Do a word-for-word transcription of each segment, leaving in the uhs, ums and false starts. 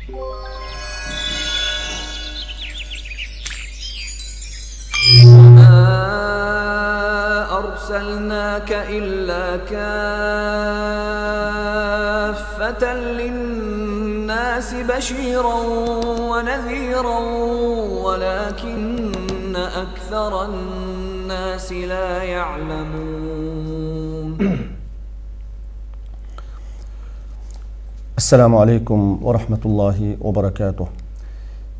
وما أرسلناك إلا كافة للناس بشيرا ونذيرا ولكن أكثر الناس لا يعلمون. ئەسسالامۇ ئەلەيكۇم ۋە رەھمەتۇللاھى ۋە بەرەكاتۇھ.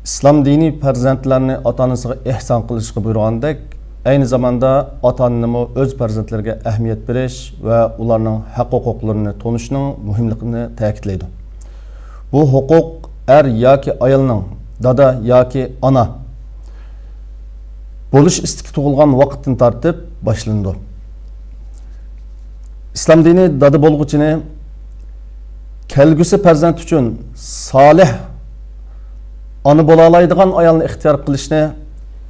ئىسلام دىنى پەرزەنتلەرنى ئاتا-ئانىسىغا ئېھسان قىلىشقا بۇيرۇغاندەك، ئەينى زاماندا ئاتا-ئانىنىمۇ ئۆز پەرزەنتلىرىگە ئەھمىيەت بېرىش ۋە ئۇلارنىڭ ھەق-ھوقۇقلىرىنى تونۇشنىڭ مۇھىملىقىنى تەكىتلەيدۇ. بۇ ھوقۇق ئەر ياكى ئايالنىڭ، دادا ياكى ئانا بولۇش ئىستىكى تۇغۇلغان ۋاقىتتىن تارتىپ باشلىنىدۇ. ئىسلام دىنى دادا بولغۇچىنى كەلگۈسى پەرزەنت ئۈچۈن سالىھ ئانا بولالايدىغان ئايالنى ئىختىيار قىلىشنى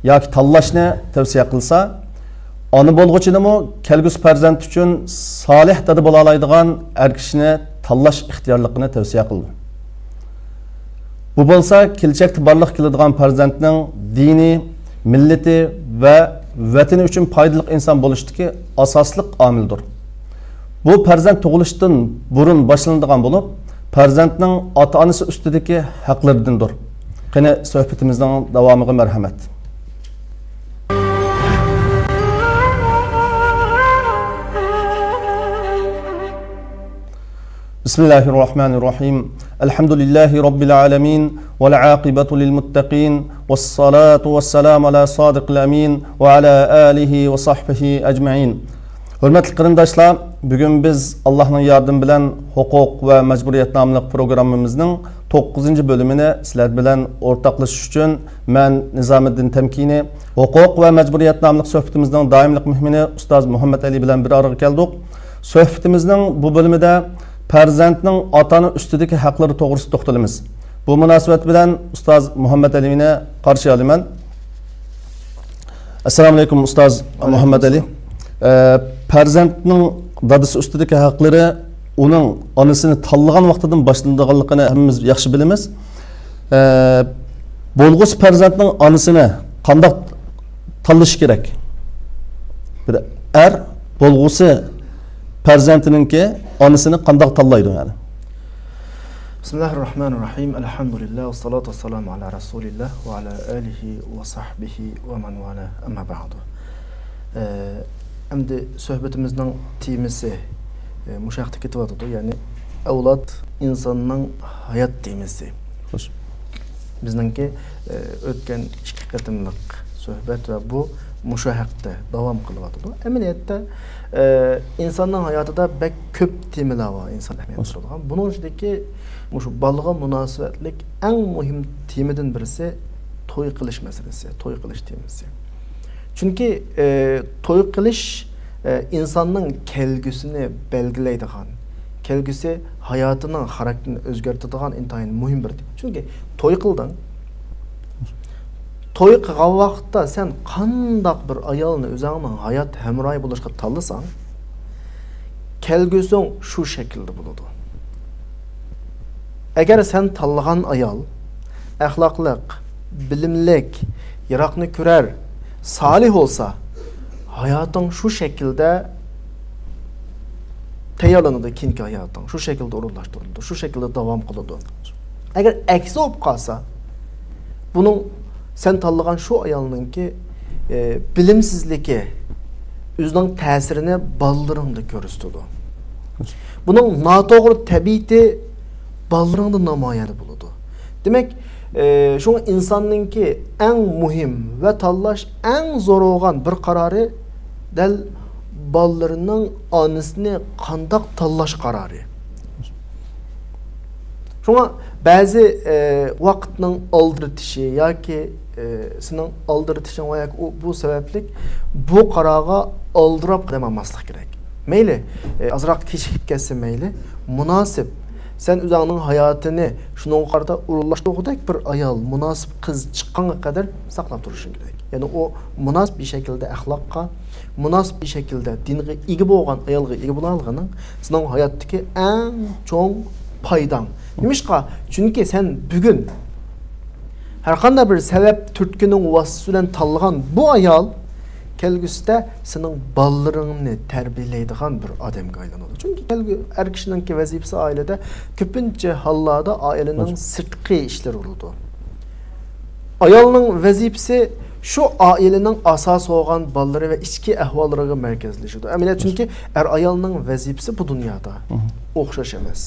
ياكى تاللاشنى تەۋسىيە قىلسا، ئانا بولغۇچىنىمۇ كەلگۈسى پەرزەنت ئۈچۈن سالىھ دادا بولالايدىغان ئەر كىشىنى تاللاش ئىختىيارلىقىنى تەۋسىيە قىلىدۇ. بۇ بولسا كېلىچەكتە بارلىققا كېلىدىغان پەرزەنتنىڭ دىنى، مىللىتى ۋە ۋەتىنى ئۈچۈن پايدىلىق ئىنسان بولۇشتىكى ئاساسلىق ئامىلدۇر. بۇ پەرزەنت تۇغۇلۇشتىن بۇرۇن باشلىنىدىغان بولۇپ، پەرزەنتنىڭ ئاتا-ئانىسى ئۈستىدىكى ھەقلىرىدىندۇر. قېنى، سۆھبىتىمىزنىڭ داۋامىغا مەرھەمەت. بسم الله الرحمن الرحيم. الحمد لله رب العالمين، والعاقبة للمتقين، والصلاة والسلام على الصادق الأمين، وعلى آله وصحبه أجمعين. ھۆرمەتلىك قېرىنداشلار، بۈگۈن بىز ئاللاھنىڭ ياردىمى بىلەن ھوقۇق ۋە مەجبۇرىيەت ناملىق پروگراممىمىزنىڭ توققۇزىنچى بۆلۈمىنى سىلەر بىلەن ئورتاقلىشىش ئۈچۈن مەن نىزامىددىن تەمكىنى، ھوقۇق ۋە مەجبۇرىيەت ناملىق سۆھبىتىمىزنىڭ دائىملىق مېھمىنى ئۇستاز مۇھەممەت ئەلى بىلەن بىر ئارىغا كەلدۇق. سۆھبىتىمىزنىڭ بۇ بۆلۈمىدە پەرزەنتنىڭ ئاتا-ئانا ئۈستىدىكى ھەقلىرى توغرىسىدا توختىلىمىز. بۇ مۇناسىۋەت بىلەن ئۇستاز مۇھەممەت ئەلىنى قارشى ئالىمەن. ئەسسالامۇ ئەلەيكۇم، ئۇستاز مۇھەممەت ئەلى. ئە، پەرزەنتنىڭ دادىسى ئۈستىدىكى ھەقلىرى ئۇنىڭ ئانىسىنى تاللىغان ۋاقتىدىن باشلىنىدىغانلىقىنى ھەممىمىز ياخشى بىلىمىز. ئە، بولغۇسى پەرزەنتنىڭ ئانىسىنى قانداق تاللىشى كېرەك؟ بىر ئەر بولغۇسى پەرزەنتىنىڭكى ئانىسىنى قانداق تاللايدۇ، يەنى؟ بسم الله الرحمن الرحيم. الحمد لله والصلاة والسلام على رسول الله وعلى آله وصحبه ومن والاه. أما بعد. ئە، ئەمدى سۆھبىتىمىزنىڭ تېمىسى، ئە، مۇشۇ ھەقتە كېتىۋاتىدۇ، يەنى ئەۋلاد ئىنساننىڭ ھايات تېمىسى. خوش. بىزنىڭكى، ئە، ئۆتكەن ئىككى قېتىملىق سۆھبەت ۋە بۇ مۇشۇ ھەقتە داۋام قىلىۋاتىدۇ. ئەمەلىيەتتە، ئە، ئىنساننىڭ ھاياتىدا بەك كۆپ تېمىلار بار، ئىنسان ئەھمىيەت بېرىدىغان. بۇنىڭ ئىچىدىكى مۇشۇ بالىغا مۇناسىۋەتلىك ئەڭ مۇھىم تېمىدىن بىرسى توي قىلىش مەسىلىسى، توي قىلىش تېمىسى. چۈنكى، ئە، توي قىلىش، ئە، ئىنساننىڭ كەلگۈسىنى بەلگىلەيدىغان، كەلگۈسى ھاياتىنىڭ خاراكتېرىنى ئۆزگەرتىدىغان ئىنتايىن مۇھىم بىر تېما. چۈنكى توي قىلدىڭ. توي قىلغان ۋاقىتتا سەن قانداق بىر ئايالنى ئۆزۈڭنىڭ ھايات ھەمراھى بولۇشقا تاللىساڭ، كەلگۈسىڭ شۇ شەكىلدە بولىدۇ. ئەگەر سەن تاللىغان ئايال ئەخلاقلىق، بىلىملىك، يىراقنى كۆرەر، سالىھ بولسا، ھاياتىڭ شۇ شەكىلدە تەييارلىنىدۇ، كېيىنكى ھاياتىڭ شۇ شەكىلدە ئورۇنلاشتۇرۇلىدۇ، شۇ شەكىلدە داۋام قىلىدۇ. ئەگەر ئەكسى بولۇپ قالسا، بۇنىڭ سەن تاللىغان شۇ ئايالنىڭكى، ئە، بىلىمسىزلىكى ئۆزىنىڭ تەسىرىنى بالىلىرىڭدا كۆرسىتىدۇ. بۇنىڭ ناتوغرا تەبىئىتى بالىلىرىڭدا نامايەندە بولىدۇ. دېمەك، ئە، شۇڭا ئىنساننىڭكى ئەڭ مۇھىم ۋە تاللاش ئەڭ زور بولغان بىر قارارى دەل بالىلىرىنىڭ ئانىسىنى قانداق تاللاش قارارى. شۇڭا بەزى، ئە، ۋاقىتنىڭ ئالدىرىتىشى ياكى، ئە، سېنىڭ ئالدىرىتىشىڭ ۋە ياكى ئۇ، بۇ سەۋەبلىك بۇ قارارغا ئالدىراپ قەدەم ئالماسلىق كېرەك. مەيلى، ئە، ئازراق كېچىكىپ كەتسە مەيلى، مۇناسىپ، سەن ئۆزۈڭنىڭ ھاياتىنى شۇنىڭغا قارىتا ئورۇنلاشتۇرغۇدەك بىر ئايال، مۇناسىپ قىز چىققانغا قەدەر ساقلاپ تۇرۇشۇڭ كېرەك. يەنى ئۇ مۇناسىپ بىر شەكىلدە ئەخلاققا، مۇناسىپ بىر شەكىلدە دىنغا ئىگە بولغان ئايالغا ئىگە بولالىغىنىڭ سېنىڭ ھاياتتىكى ئەڭ چوڭ پايداڭ، نېمىشقا؟ چۈنكى سەن بۈگۈن ھەرقانداق بىر سەۋەب تۈرتكىنىڭ ۋاسىتىسى بىلەن تاللىغان بۇ ئايال كەلگۈسىدە سېنىڭ بالىلىرىڭنى تەربىيەلەيدىغان بىر ئادەمگە ئايلىنىدۇ. چۈنكى كەلگۈ-، ئەر كىشىنىڭكى ۋەزىپىسى ئائىلىدە كۆپىنچە ھاللاردا ئائىلىنىڭ سىرتقى ئىشلىرى بولىدۇ. ئايالنىڭ ۋەزىپىسى شۇ ئائىلىنىڭ ئاساسى بولغان بالىلىرى ۋە ئىچكى ئەھۋاللىرىغا مەركەزلىشىدۇ. ئەمەلىيەت، چۈنكى ئەر ئايالنىڭ ۋەزىپىسى بۇ دۇنيادا ئوخشاش ئەمەس.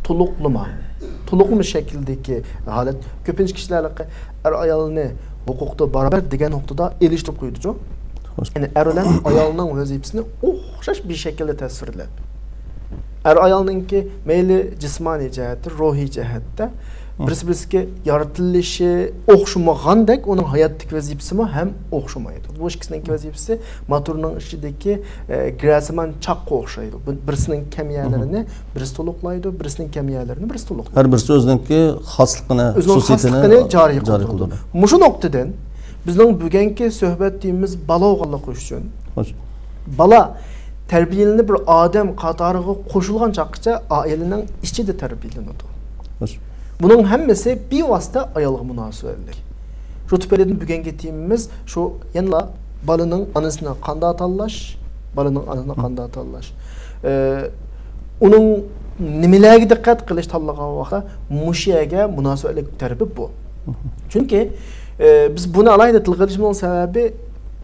تولۇقلىما، تولۇقلىما شەكلىدىكى ھالەت. كۆپىنچە كىشىلەر ئەر ئايالنى ھوقۇقتا باراۋەر دېگەن نۇقتىدا ئېلىشتۇرۇپ قويىدۇ. يەنى ئەر بىلەن ئايالنىڭ ۋەزىپىسىنى ئوخشاش بىر شەكىلدە تەسۋىرلەپ، ئەر ئايالنىڭكى مەيلى جىسمانىي جەھەتتە، روھىي جەھەتتە بىرسى بىرسىگە يارىتىلىشى ئوخشىمىغاندەك، ئۇنىڭ ھاياتتىكى ۋەزىپىسىمۇ ھەم ئوخشىمايدۇ. بۇ ئىككىسىنىڭكى ۋەزىپىسى موتورنىڭ ئىچىدىكى، ئە، گىرەسىمان چاققا ئوخشايدۇ. بۇ بىرسىنىڭ كەم يەرلىرىنى بىرسى تولۇقلايدۇ، بىرسىنىڭ كەم يەرلىرىنى بىرسى تولۇقلايدۇ. ھەر بىرسى ئۆزىنىڭكى خاسلىقىنى، ئۆزىنىڭ خۇسۇسىيىتىنى خاسلىقىنى جارى جارى قىلدۇرىدۇ. قىلدۇرىدۇ. مۇشۇ نۇقتىدىن بىزنىڭ بۈگۈنكى سۆھبەت تېمىمىز بالا بولغانلىقى ئۈچۈن، خوش. بالا تەربىيەلىنىپ بىر ئادەم قاتارىغا قوشۇلغان چاغقىچە ئائىلىنىڭ ئىچىدە تەربىيەلىنىدۇ. خوش. بۇنىڭ ھەممىسى بىۋاسىتە ئايالغا مۇناسىۋەتلىك. شۇ تۈپەيلىدىن بۈگۈنكى تېمىمىز شۇ، يەنىلا بالىنىڭ ئانىسىنى قانداق تاللاش، بالىنىڭ ئانىسىنى قانداق تاللاش. ئە، ئۇنىڭ نېمىلەرگە دىققەت قىلىش تاللىغان ۋاقىتتا مۇشۇ يەرگە مۇناسىۋەتلىك تەرىپى بۇ. چۈنكى، ئە، بىز بۇنى ئالاھىدە تىلغا ئېلىشىمىزنىڭ سەۋەبى،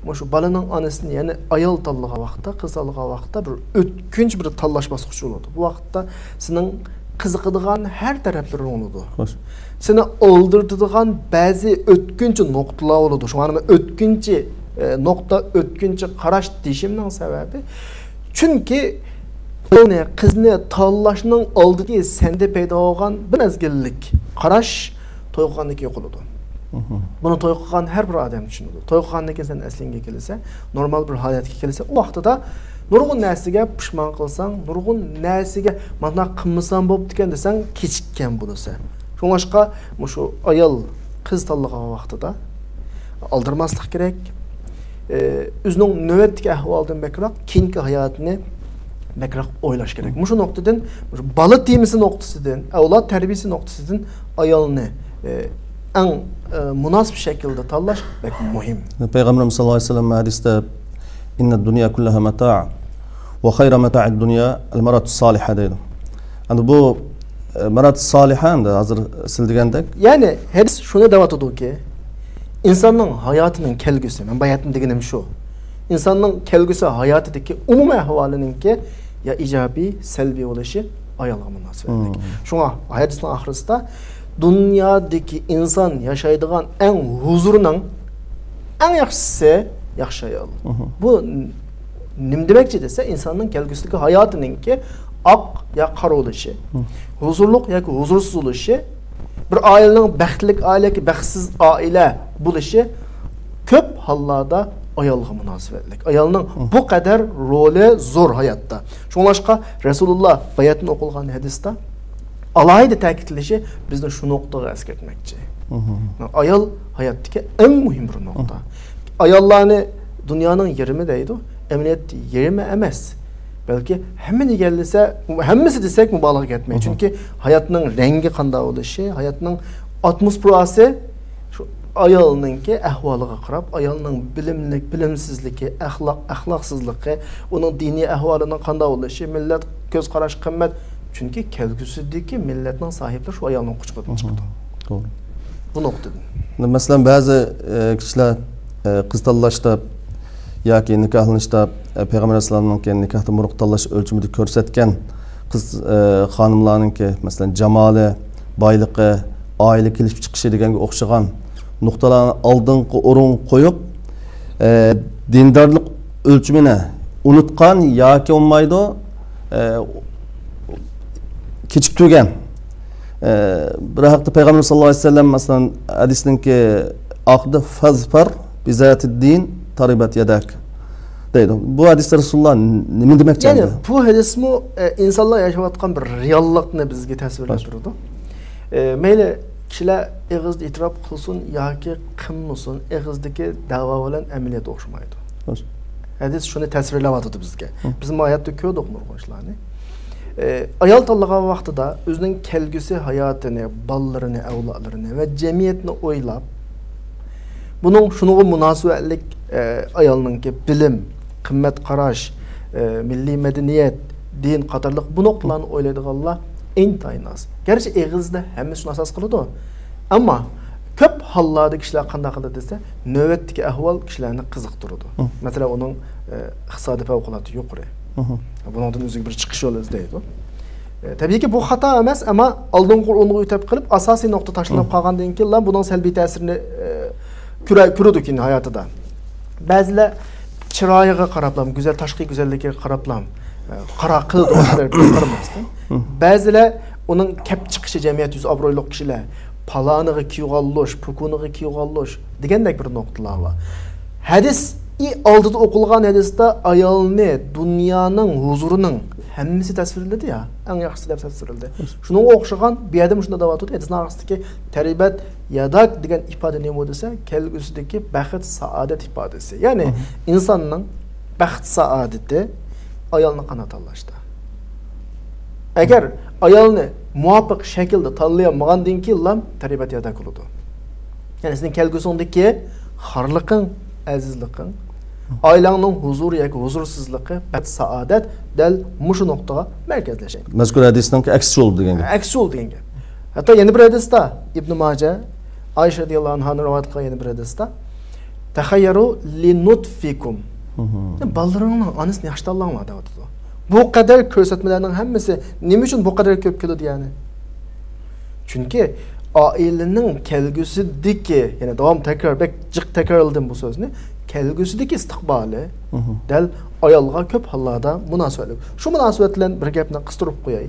مۇشۇ بالىنىڭ ئانىسىنى، يەنى ئايال تاللىغان ۋاقىتتا، قىز تاللىغان ۋاقىتتا بىر ئۆتكۈنچ بىر تاللاش باسقۇچى بولىدۇ. بۇ ۋاقىتتا سېنىڭ قىزىقىدىغان ھەر تەرەپلىرىڭ بولىدۇ. خوش. سېنى ئالدىرىتىدىغان بەزى ئۆتكۈنچى نۇقتىلار بولىدۇ. شۇڭا مەن ئۆتكۈنچى، ئە، نۇقتا، ئۆتكۈنچى قاراش دېيىشىمنىڭ سەۋەبى، چۈنكى ئايالنى، قىزنى تاللاشنىڭ ئالدىدىكى سەندە پەيدا بولغان بىر مەزگىللىك قاراش توي قىلغاندىن كېيىن يوقىلىدۇ. بۇنى توي قىلغان ھەر بىر ئادەم چۈشىنىدۇ. توي قىلغاندىن كېيىن سەن ئەسلىڭگە كېلىسەن، نورمال بىر ھالەتكە كېلىسەن، ئۇ ۋاقتىدا نۇرغۇن نەرسىگە پۇشمان قىلساڭ، نۇرغۇن نەرسىگە مانا قىلمىسام بوپتىكەن دېسەڭ، كېچىككەن بولىسەن. شۇڭلاشقا مۇشۇ ئايال قىز تاللىغان ۋاقتىدا ئالدىرىماسلىق كېرەك. ئى، ئۆزىنىڭ نۆۋەتتىكى ئەھۋالىدىن بەكرەك، كېيىنكى ھاياتىنى بەكرەك ئويلاش كېرەك. مۇشۇ نۇقتىدىن، مۇشۇ بالا تېمىسى نۇقتىسىدىن، ئەۋلاد تەربىيىسى نۇقتىسىدىن ئايالنى، ئى، ئەڭ، ئى، مۇناسىپ شەكىلدە تاللاش بەك مۇھىم. پەيغەمبىرىمىز ساللاللاھۇ ئەلەيھى ۋەسەللەم ھەدىستە، «إن الدنيا كلها متاع وخير متاع الدنيا المرأة الصالحة» دەيدۇ. ئەمدى بۇ، ئە، مەرئەتۇ سالىھە ئەمدى ھازىر سىز دېگەندەك. يەنى ھەدىس شۇنى دەۋاتىدۇكى، ئىنساننىڭ ھاياتىنىڭ كەلگۈسى، مەن باياتىن دېگىنىم شۇ. ئىنساننىڭ كەلگۈسى ھاياتىدىكى ئومۇمىي ئەھۋالىنىڭكى يا ئىجابىي، سەلبىي بولۇشى ئايالغا مۇناسىۋەتلىك. شۇڭا ھەدىسنىڭ ئاخىرىسىدا دۇنيادىكى ئىنسان ياشايدىغان ئەڭ ھۇزۇرنىڭ ئەڭ ياخشىسى ياخشى ئايال. بۇ نېمە دېمەكچى دېسە، ئىنساننىڭ كەلگۈسىدىكى ھاياتىنىڭكى ئاق يا قارا بولۇشى، ھۇزۇرلۇق ياكى ھۇزۇرسىز بولۇشى، بىر ئائىلىنىڭ بەختلىك ئائىلە ياكى بەختسىز ئائىلە بولۇشى كۆپ ھاللاردا ئايالغا مۇناسىۋەتلىك. ئايالنىڭ بۇ قەدەر رولى زور ھاياتتا. شۇڭلاشقا رەسۇلۇللا باياتىن ئوقۇلغان ھەدىستە ئالاھىدە تەكىتلىشى بىزنى شۇ نۇقتىغا ئەسكەرتمەكچى. ئايال ھاياتتىكى ئەڭ مۇھىم بىر نۇقتا. ئاياللارنى دۇنيانىڭ يېرىمى دەيدۇ. ئەمەلىيەتتە يېرىمى ئەمەس. بەلكى ھەممە دېگەنلىسە، ھەممىسى دېسەك مۇبالىغە كەتمەي. چۈنكى ھاياتنىڭ رەڭگى قانداق بولۇشى، ھاياتنىڭ ئاتموسفېراسى شۇ ئايالنىڭكى ئەھۋالىغا قاراپ، ئايالنىڭ بىلىملىك، بىلىمسىزلىكى، ئەخلاق، ئەخلاقسىزلىقى، ئۇنىڭ دىنىي ئەھۋالىنىڭ قانداق بولۇشى، مىللەت كۆز قاراش قىممەت. چۈنكى كەلگۈسىدىكى مىللەتنىڭ ساھىبلىرى شۇ ئايالنىڭ قۇچىقىدىن چىقىدۇ. توغرا. بۇ نۇقتىدىن. مەسىلەن، بەزى، ئە، كىشىلەر، ئە، قىز تاللاشتا ياكى نىكاھلىنىشتا، ئە، پەيغەمبەر ئەلەيھىسسالامنىڭكى نىكاھتا مۇرۇق تاللاش ئۆلچىمىدە كۆرسەتكەن قىز، ئە، خانىملارنىڭكى، مەسىلەن، جامالى، بايلىقى، ئائىلە كېلىپ چىقىشى دېگەنگە ئوخشىغان نۇقتىلارنى ئالدىنقى ئورۇنغا قويۇپ، ئە، دىندارلىق ئۆلچىمىنى ئۇنتقان ياكى بولمايدۇ، ئە، كېچىكتۈرگەن. ئە، بىر ھەقتە پەيغەمبەر ساللاللاھۇ ئەلەيھى ۋەسەللەم، مەسىلەن، ھەدىسنىڭكى ئاخىرىدا، «فاظفر بزاتىددىن تربت يداك» دەيدۇ. بۇ ھەدىستە رەسۇلۇللا نېمە دېمەكچى يەنى ئەمدى؟ بۇ ھەدىسمۇ، ئە، ئىنسانلار ياشاۋاتقان بىر رېئاللىقنى بىزگە تەسۋىرلەپ تۇرىدۇ. ئە، مەيلى كىشىلەر ئېغىزدا ئېتىراپ قىلسۇن ياكى قىلمىسۇن، ئېغىزدىكى دەۋا بىلەن ئەمەلىيەت ئوخشىمايدۇ. ھەدىس شۇنى تەسۋىرلەۋاتىدۇ بىزگە. بىزمۇ ھاياتتا كۆردۇق نۇرغۇن ئىشلارنى. ئايال تاللىغان ۋاقتىدا ئۆزىنىڭ كەلگۈسى ھاياتىنى، بالىلىرىنى، ئەۋلادلىرىنى ۋە جەمئىيەتنى ئويلاپ، بۇنىڭ شۇنىڭغا مۇناسىۋەتلىك، ئە، ئايالنىڭكى بىلىم، قىممەت قاراش، ئە، مىللىي مەدەنىيەت، دىن قاتارلىق بۇ نۇقتىلارنى ئويلايدىغانلار ئىنتايىن ئاز. گەرچە ئېغىزدا ھەممىسى شۇنى ئاساس قىلىدۇ، ئەمما كۆپ ھاللاردا كىشىلەر قانداق قىلىدۇ دېسە، نۆۋەتتىكى ئەھۋال كىشىلەرنى قىزىقتۇرىدۇ. مەسىلەن، ئۇنىڭ، ئە، ئىقتىسادى پەۋقۇلئاددە يۇقىرى. بۇنىڭدىن ئۆزىگە بىر چىقىش يولى ئىزدەيدۇ. ئە، تەبىئىيكى، بۇ خاتا ئەمەس، ئەمما ئالدىنقى ئورۇنغا ئۆتۈپ قېلىپ، ئاساسىي نۇقتا تاشلىنىپ قالغاندىن كېيىنلا بۇنىڭ سەلبىي تەسىرىنى، ئە، كۆرە-، كۆرىدۇ كېيىن ھاياتىدا. بەزىلەر چىرايىغا قاراپلا، گۈزەل، تاشقى گۈزەللىكىگە قاراپلا، ئە، قارا قىلىدۇ، قارىماستىن. بەزىلەر ئۇنىڭ كەپ چىقىشى، جەمئىيەت يۈزى ئابرۇيلۇق كىشىلەر، پالانىغا كىيىۋالغانلۇش، پوكۇنىغا كىيىۋالغانلۇش دېگەندەك بىر نۇقتىلار بار. ھەدىس، ئى، ئالدىدا ئوقۇلغان ھەدىستە ئايالنى دۇنيانىڭ ھۇزۇرىنىڭ ھەممىسى تەسۋىرلىدى يا، ئەڭ ياخشىسى دەپ تەسۋىرلىدى. شۇنىڭغا ئوخشىغان بۇ يەردە مۇشۇنداق دەۋاتىدۇ، ھەدىسنىڭ ئارقىسىدىكى تەرىبەت ياداك دېگەن ئىپادە نېمە دېسە، كەلگۈسىدىكى بەخت، سائادەت ئىپادىسى. يەنى ئىنساننىڭ بەخت، سائادىتى ئايالنى قانداق تاللاشتا. ئەگەر ئايالنى مۇۋاپىق شەكىلدە تاللىيالمىغاندىن كېيىنلا تەربىيەت ياداك بولىدۇ. يەنى سېنىڭ كەلگۈسىڭدىكى خارلىقىڭ، ئاجىزلىقىڭ، ئائىلەڭنىڭ ھۇزۇرى ياكى ھۇزۇرسىزلىقى، بەخت، سائادەت دەل مۇشۇ نۇقتىغا مەركەزلەشكەن. مەزكۇر ھەدىسنىڭكى ئەكسىچە بولىدۇ دېگەن گەپ. ئەكسىچە بولىدۇ دېگەن گەپ. ھەتتا يەنە بىر ھەدىستە، ئىبن ماجە، ئائىشە رەزىياللاھۇ ئەنھانىڭ رىۋايەت قىلغان يەنە بىر ھەدىستە، تەخەييەرۇ لى نۇتفىكۇم. بالىلىرىڭنىڭ ئانىسىنى ياخشى تاللاڭلار دەۋاتىدۇ. بۇ قەدەر كۆرسەتمىلەرنىڭ ھەممىسى نېمە ئۈچۈن بۇ قەدەر كۆپ كېلىدۇ يەنى؟ چۈنكى ئائىلىنىڭ كەلگۈسىدىكى، يەنى داۋام تەكرار، بەك جىق تەكرارلىدىم بۇ سۆزنى، كەلگۈسىدىكى ئىستىقبالى دەل ئايالغا كۆپ ھاللاردا مۇناسىۋەتلىك. شۇ مۇناسىۋەت بىلەن بىر گەپنى قىستۇرۇپ قوياي.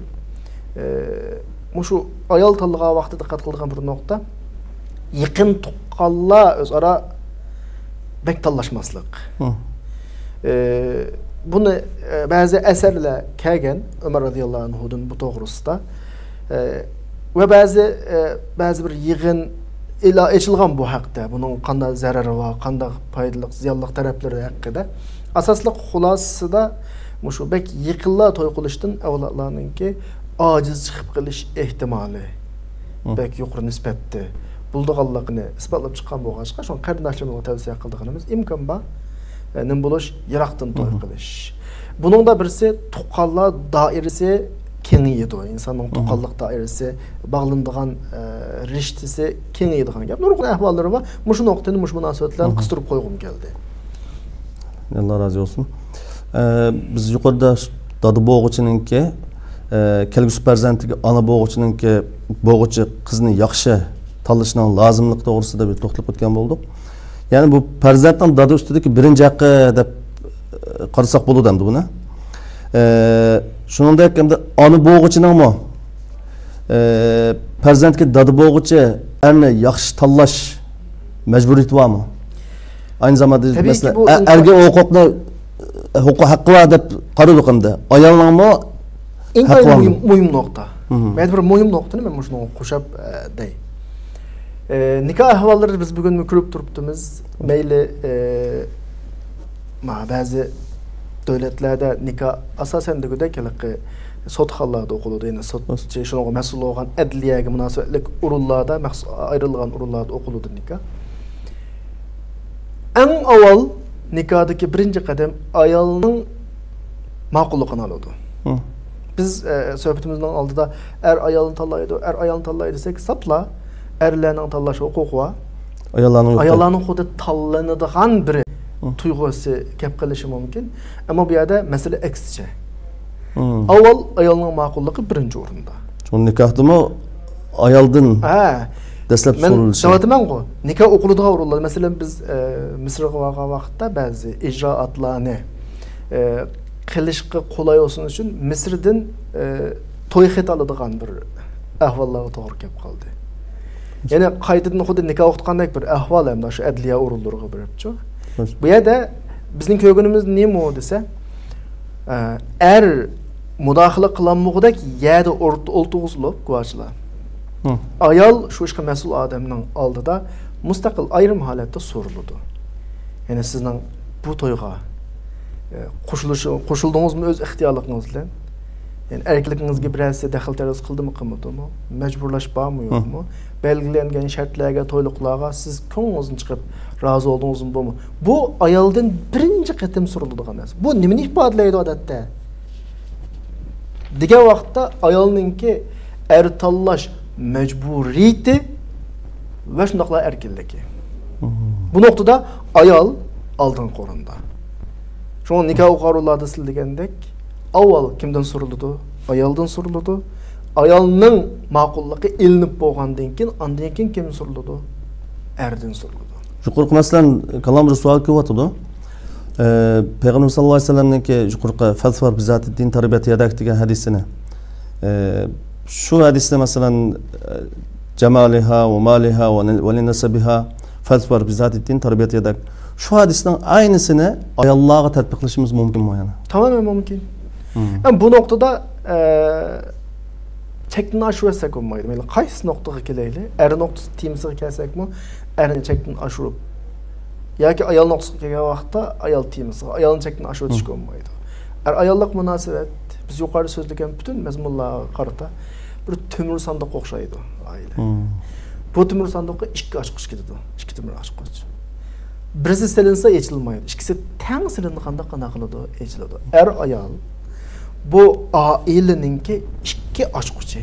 ئە، مۇشۇ ئايال تاللىغان ۋاقتىدا دىققەت قىلىدىغان بىر نۇقتا، يېقىن تۇغقانلار ئۆزئارا بەك تاللاشماسلىق. ئە، بۇنى، ئە، بەزى ئەسەرلەر كەلگەن ئۆمەر رەزىياللاھۇ ئەنھۇدىن بۇ توغرىسىدا. ئە، ۋە بەزى، ئە، بەزى بىر يىغىن ئېلا-، ئېچىلغان بۇ ھەقتە، بۇنىڭ قانداق زەرىرى بار، قانداق پايدىلىق، زىيانلىق تەرەپلىرى ھەققىدە. ئاساسلىق خۇلاسىسىدا مۇشۇ بەك يېقىنلا توي قىلىشتىن ئەۋلادلارنىڭكى ئاجىز چىقىپ قېلىش ئېھتىمالى بەك يۇقىرى نىسبەتتە بولىدىغانلىقىنى ئىسپاتلاپ چىققان بولغاچقا، شۇڭا قېرىنداشلىرىمىزغا تەۋسىيە قىلىدىغىنىمىز، ئىمكان بار، ئە، نېمە بولۇش، يىراقتىن توي قىلىش. بۇنىڭدا بىرسى، تۇغقانلار دائىرىسى كېڭىيىدۇ. ئىنساننىڭ تۇغقانلىق دائىرىسى، باغلىنىدىغان، ئە، رىشتىسى كېڭىيىدىغان گەپ. نۇرغۇن ئەھۋاللىرى بار. مۇشۇ نۇقتىنى مۇشۇ مۇناسىۋەت بىلەن قىستۇرۇپ قويغۇم كەلدى. ئاللا رازى بولسۇن. ئە، بىز يۇقىرىدا دادا بولغۇچىنىڭكى، ئە، كەلگۈسى پەرزەنتىگە ئانا بولغۇچىنىڭكى، بولغۇچى قىزنى ياخشى تاللىشىنىڭ لازىملىقى توغرىسىدا بىر توختىلىپ ئۆتكەن بولدۇق. يەنى بۇ پەرزەنتنىڭ دادا ئۈستىدىكى بىرىنچى ھەققى دەپ، ئە، قارىساق بولىدۇ ئەمدى بۇنى. ئە، شۇنىڭدەك ئەمدى ئانا بولغۇچىنىڭمۇ، ئە، پەرزەنتكە دادا بولغۇچى ئەرنى ياخشى تاللاش مەجبۇرىيىتى بارمۇ؟ ئاينى زاماندا، تەبىئىيكى، مەسىلەن، بۇ ئە-، ئەرگە ھوقۇقنى، ھوقۇق، ھەققى بار دەپ قارىدۇق ئەمدى. ئايالنىڭمۇ ئىنتايىن ھەققى بارمۇ؟ مۇھىم، مۇھىم نۇقتا. مەن بىر مۇھىم نۇقتىنى مەن مۇشۇنىڭغا قوشاپ، ئە، دەي. ئە، نىكاھ ئەھۋاللىرى بىز بۈگۈنمۇ كۆرۈپ تۇرۇپتىمىز. مەيلى، ئە، ما، بەزى دۆلەتلەردە نىكاھ ئاساسەن دېگۈدەك ھېلىقى سوتخانىلاردا ئوقۇلىدۇ. يەنى سوتچى، شۇنىڭغا مەسئۇل بولغان ئەدلىيەگە مۇناسىۋەتلىك ئورۇنلاردا، مەخسۇس ئايرىلغان ئورۇنلاردا ئوقۇلىدۇ نىكاھ. ئەڭ ئاۋۋال نىكاھدىكى بىرىنچى قەدەم ئايالنىڭ ماقۇللۇقىنى ئالىدۇ. بىز، ئە، سۆھبىتىمىزنىڭ ئالدىدا ئەر ئايالنى تاللايدۇ، ئەر ئايالنى تاللايدۇ دېسەك، ساپلا ئەرلەرنىڭ تاللاش ھوقۇقى بار. ئاياللارنىڭ يوق. ئاياللارنىڭ خۇددى تاللىنىدىغان بىر تۇيغۇسى كەپ قېلىشى مۇمكىن. ئەمما بۇ يەردە مەسىلە ئەكسىچە. ئاۋۋال ئايالنىڭ ماقۇللۇقى بىرىنچى ئورۇندا. شۇ نىكاھتىمۇ ئايالدىن ھە. دەسلەپ مەن سورىلىشى. دەۋاتىمەنغۇ، نىكاھ ئوقۇلىدىغان ئورۇنلار. مەسىلەن، بىز، ئە، مىسىرغا بارغان ۋاقىتتا بەزى ئىجرائاتلارنى، ئە، قىلىشقا قولاي بولسۇن ئۈچۈن مىسىردىن، ئە، توي خېتى ئالىدىغان بىر ئەھۋاللارغا توغرا كەپ قالدى. يەنى قايتىدىن خۇددى نىكاھ ئوقۇتقاندەك بىر ئەھۋال ھەم شۇ ئەدلىيە ئورۇنلىرىغا بېرىپچۇ. بۇ يەردە بىزنىڭ كۆرگىنىمىز نېمە دېسە، ئە، ئەر مۇداخىلە قىلالمىغۇدەك يەردە ئورت-، ئولتۇرغۇزۇلۇپ گۇۋاھچىلار. ئايال شۇ ئىشقا مەسئۇل ئادەمنىڭ ئالدىدا مۇستەقىل ئايرىم ھالەتتە سورىلىدۇ. يەنى سىزنىڭ بۇ تويغا، ئە، قوشۇلۇش-، قوشۇلدىڭىزمۇ ئۆز ئىختىيارلىقىڭىز بىلەن؟ يەنى ئەركىنلىكىڭىزگە بىرەرسى دەخلى تەرۇز قىلدىمۇ، قىلمىدىمۇ؟ مەجبۇرلاش بارمۇ، يوقمۇ؟ بەلگىلەنگەن شەرتلەرگە، تويلۇقلارغا سىز كۆڭلىڭىزدىن چىقىپ رازى بولدىڭىزمۇ، بولمىدىمۇ؟ بۇ ئايالدىن بىرىنچى قېتىم سورىلىدىغان نەرسە. بۇ نېمىنى ئىپادىلەيدۇ ئادەتتە؟ دېگەن ۋاقىتتا ئايالنىڭكى ئەر تاللاش مەجبۇرىيىتى ۋە شۇنداقلا ئەركىنلىكى. بۇ نۇقتىدا ئايال ئالدىنقى ئورۇندا. شۇڭا نىكاھ ئوقۇغان ئورۇنلاردا سىز دېگەندەك، ئاۋۋال كىمدىن سورىلىدۇ؟ ئايالدىن سورىلىدۇ. ئايالنىڭ ماقۇللۇقى ئېلىنىپ بولغاندىن كېيىن، ئاندىن كېيىن كىمدىن سورىلىدۇ؟ ئەردىن سورىلىدۇ. يۇقىرىقى مەسىلەن، كالام رۇسۋا كېلىۋاتىدۇ. ئە، پەيغەمبەر ساللاللاھۇ ئەلەيھى ۋەسەللەمنىڭكى يۇقىرىقى «فەزفەر بىزاتىددىن تەربەت يەدەك» دېگەن ھەدىسىنى، ئە، شۇ ھەدىستە مەسىلەن، ئە، «جامالىھا ۋە مالىھا ۋە نەسەبىھا فەزفەر بىزاتىددىن تەربەت يەدەك». شۇ ھەدىسنىڭ ئەينىسىنى ئاياللارغا تەتبىقلىشىمىز مۇمكىنمۇ يەنە؟ تامامەن مۇمكىن. مم. ئەمما بۇ نۇقتىدا، ئە، چەكتىن ئاشۇرۇۋەتسەك بولمايدۇ. مەيلى قايسى نۇقتىغا كېلەيلى، ئەر نۇقتىسى تېمىسىغا كەلسەكمۇ، ئەرنى چەكتىن ئاشۇرۇپ ياكى ئايال نۇقتىسىغا كەلگەن ۋاقىتتا ئايال تېمىسىغا، ئايالنى چەكتىن ئاشۇرۇۋېتىشكە بولمايدۇ. ئەر ئاياللىق مۇناسىۋەت، بىز يۇقىرىدا سۆزلىگەن پۈتۈن مەزمۇنلارغا قارىتا بىر تۆمۈر ساندۇققا ئوخشايدۇ ئائىلە. بۇ تۆمۈر ساندۇققا ئىككى ئاچقۇچ كېتىدۇ، ئىككى تۆمۈر ئاچقۇچ. بىرسى سېلىنسا ئېچىلمايدۇ، ئىككىسى تەڭ سېلىنغاندا قانداق قىلىدۇ؟ ئېچىلىدۇ. ئەر ئايال بۇ ئائىلىنىڭكى ئىككى ئاچقۇچى.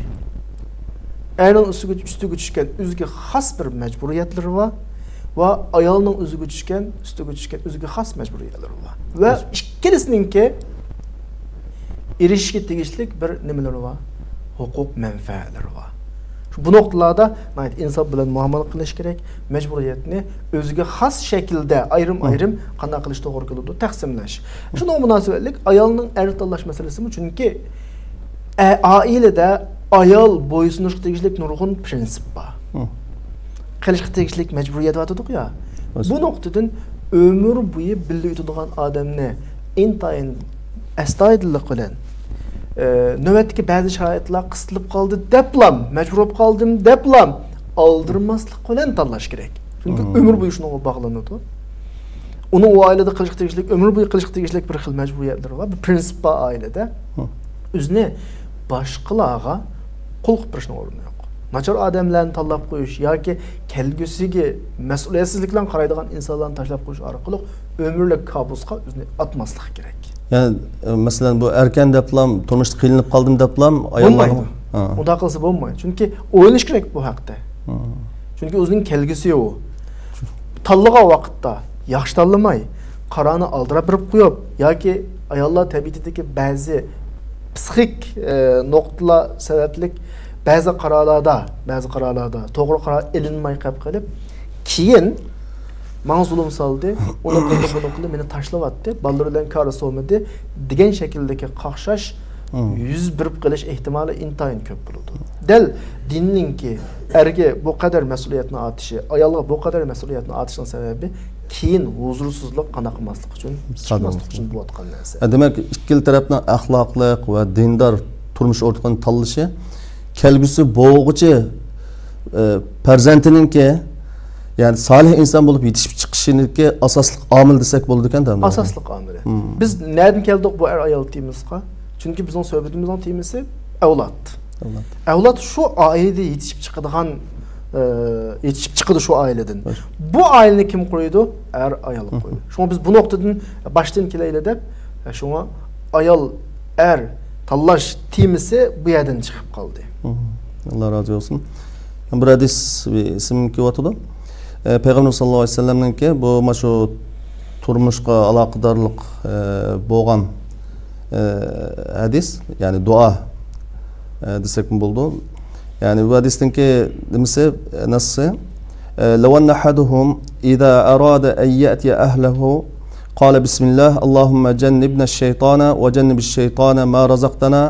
ئەرنىڭ ئۈستىگە، ئۈستىگە چۈشكەن ئۆزىگە خاس بىر مەجبۇرىيەتلىرى بار ۋە ئايالنىڭ ئۆزىگە چۈشكەن، ئۈستىگە چۈشكەن ئۆزىگە خاس مەجبۇرىيەتلىرى بار. ۋە ئىككىلىسىنىڭكى ئېرىشىشكە تېگىشلىك بىر نېمىلىرى بار؟ ھوقۇق مەنپەئەتلىرى بار. شۇ بۇ نۇقتىلاردا ناھايىتى ئىنساپ بىلەن مۇئامىلە قىلىش كېرەك. مەجبۇرىيەتنى ئۆزىگە خاس شەكىلدە ئايرىم-ئايرىم قانداق قىلىش توغرا كېلىدۇ؟ تەقسىملەش. شۇنىڭغا مۇناسىۋەتلىك ئايالنىڭ ئەر تاللاش مەسىلىسىمۇ، چۈنكى ئە، ئائىلىدە ئايال بويسۇنۇشقا تېگىشلىك نۇرغۇن پىرىنسىپ بار. قىلىشقا تېگىشلىك مەجبۇرىيەت بار دېدۇقيا. بۇ نۇقتىدىن ئۆمۈر بويى بىللە ئۆتىدىغان ئادەمنى ئىنتايىن ئەستايىدىللىق بىلەن، ئە، نۆۋەتتىكى بەزى شارائىتلار قىستىلىپ قالدى دەپلام، مەجبۇر بولۇپ قالدىم دەپلام ئالدىرىماسلىق بىلەن تاللاش كېرەك. چۈنكى ئۆمۈر بويى شۇنىڭغا باغلىنىدۇ. ئۇنىڭ ئۇ ئائىلىدە قىلىشقا تېگىشلىك، ئۆمۈر بويى قىلىشقا تېگىشلىك بىر خىل مەجبۇرىيەتلىرى بار، بىر پىرىنسىپ بار ئائىلىدە. ئۆزىنى باشقىلارغا قۇل قىلىپ بېرىشنىڭ ئورنى يوق. ناچار ئادەملەرنى تاللاپ قويۇش ياكى كەلگۈسىگە مەسئۇلىيەتسىزلىك بىلەن قارايدىغان ئىنسانلارنى تاشلاپ قويۇش ئارقىلىق ئۆمۈرلۈك كابۇسقا ئۆزىنى ئاتماسلىق كېرەك. يەنى، ئە، مەسىلەن، بۇ ئەركەن دەپلام، تۇرمۇشتا قىينىلىپ قالدىم دەپلام، ئاياللارغا بولمايدۇ. ھا. ئۇنداق قىلسا بولمايدۇ. چۈنكى ئويلىنىش كېرەك بۇ ھەقتە. چۈنكى ئۆزىنىڭ كەلگۈسى ئۇ. تاللىغان ۋاقىتتا ياخشى تاللىماي، قارارنى ئالدىراپ بېرىپ قويۇپ ياكى ئاياللار تەبىئىتىدىكى بەزى پسىخىك، ئە، نۇقتىلار سەۋەبلىك بەزى قارارلاردا، بەزى قارارلاردا توغرا قارار ئېلىنماي قېلىپ قېلىپ، كېيىن ماڭا زۇلۇم سالدى، ئۇنى قىلدى، بۇنى قىلدى، مېنى تاشلىۋەتتى، بالىلىرى بىلەن كارىسى بولمىدى دېگەن شەكىلدىكى قاقشاش يۈز بېرىپ قېلىش ئېھتىمالى ئىنتايىن كۆپ بولىدۇ. دەل دىننىڭكى ئەرگە بۇ قەدەر مەسئۇلىيەتنى ئارتىشى، ئايالغا بۇ قەدەر مەسئۇلىيەتنى ئارتىشىنىڭ سەۋەبى كېيىن ھۇزۇرسىزلىق قانداق قىلماسلىق ئۈچۈن، چىقماسلىق ئۈچۈن بولۇۋاتقان نەرسە. ئە، دېمەك، ئىككىلا تەرەپنىڭ ئەخلاقلىق ۋە دىندار تۇرمۇش ئورتىقىنى تاللىشى كەلگۈسى بوغۇچى، ئە، پەرزەنتىنىڭكى، يەنى سالىھ ئىنسان بولۇپ يېتىشىپ چىقىشىنىڭكى ئاساسلىق ئامىل دېسەك بولىدىكەن-دە. ئاساسلىق ئامىلى. بىز نەدىن كەلدۇق بۇ ئەر ئايال تېمىسىغا؟ چۈنكى بىزنىڭ سۆھبىتىمىزنىڭ تېمىسى ئەۋلاد. ئەۋلاد. ئەۋلاد شۇ ئائىلىدە يېتىشىپ چىقىدىغان، ئە، يېتىشىپ چىقىدۇ شۇ ئائىلىدىن. بۇ ئائىلىنى كىم قۇرىدۇ؟ ئەر ئايال قۇرىدۇ. شۇڭا بىز بۇ نۇقتىدىن باشتىن كېلەيلى دەپ، شۇڭا ئايال، ئەر تاللاش تېمىسى بۇ يەردىن چىقىپ قالدى. ئاللا رازى بولسۇن. بىر ھەدىس، بىر ئېسىمگە كېلىۋاتىدۇ. ئە، پەيغەمبەر ساللاللاھۇ ئەلەيھى ۋەسەللەمنىڭكى بۇ، مانا شۇ تۇرمۇشقا ئالاقىدارلىق، ئە، بولغان، ئە، ھەدىس، يەنى دۇئا، ئە، دېسەكمۇ بولىدۇ. يەنى بۇ ھەدىستىنكى نېمىسى، ئە، نەسسى، ئە، لو أن أحدهم إذا أراد أن يأتي أهله قال بسم الله اللهم جنبنا الشيطان وجنب الشيطان ما رزقتنا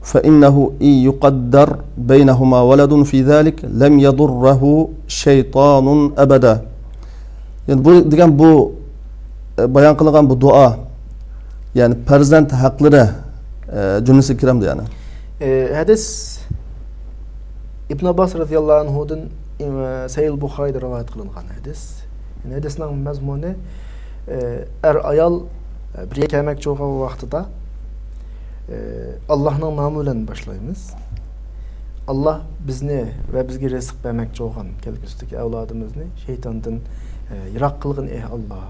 فإنه إن يقدر بينهما ولد في ذلك لم يضره شيطان أبدا. يەنى بۇ دېگەن بۇ، ئە، بايان قىلغان بۇ دۇئا، يەنى پەرزەنت ھەقلىرى، ئە، جۈملىسىگە كىرەمدۇ يەنى؟ ئە، ھەدىس ئىبن ئابباس رەزىياللاھۇ ئەنھۇدىن، ئە، سەھىھ بۇخارىيدا رىۋايەت قىلىنغان ھەدىس. يەنى ھەدىسنىڭ مەزمۇنى، ئە، ئەر ئايال، ئە، بىر يەرگە كەلمەكچى بولغان ۋاقتىدا، ئاللاھنىڭ نامى بىلەن باشلايمىز. ئاللاھ بىزنى ۋە بىزگە رىزىق بەرمەكچى بولغان كەلگۈسىدىكى ئەۋلادىمىزنى شەيتاندىن، ئە، يىراق قىلغىن، ئەي ئاللاھ،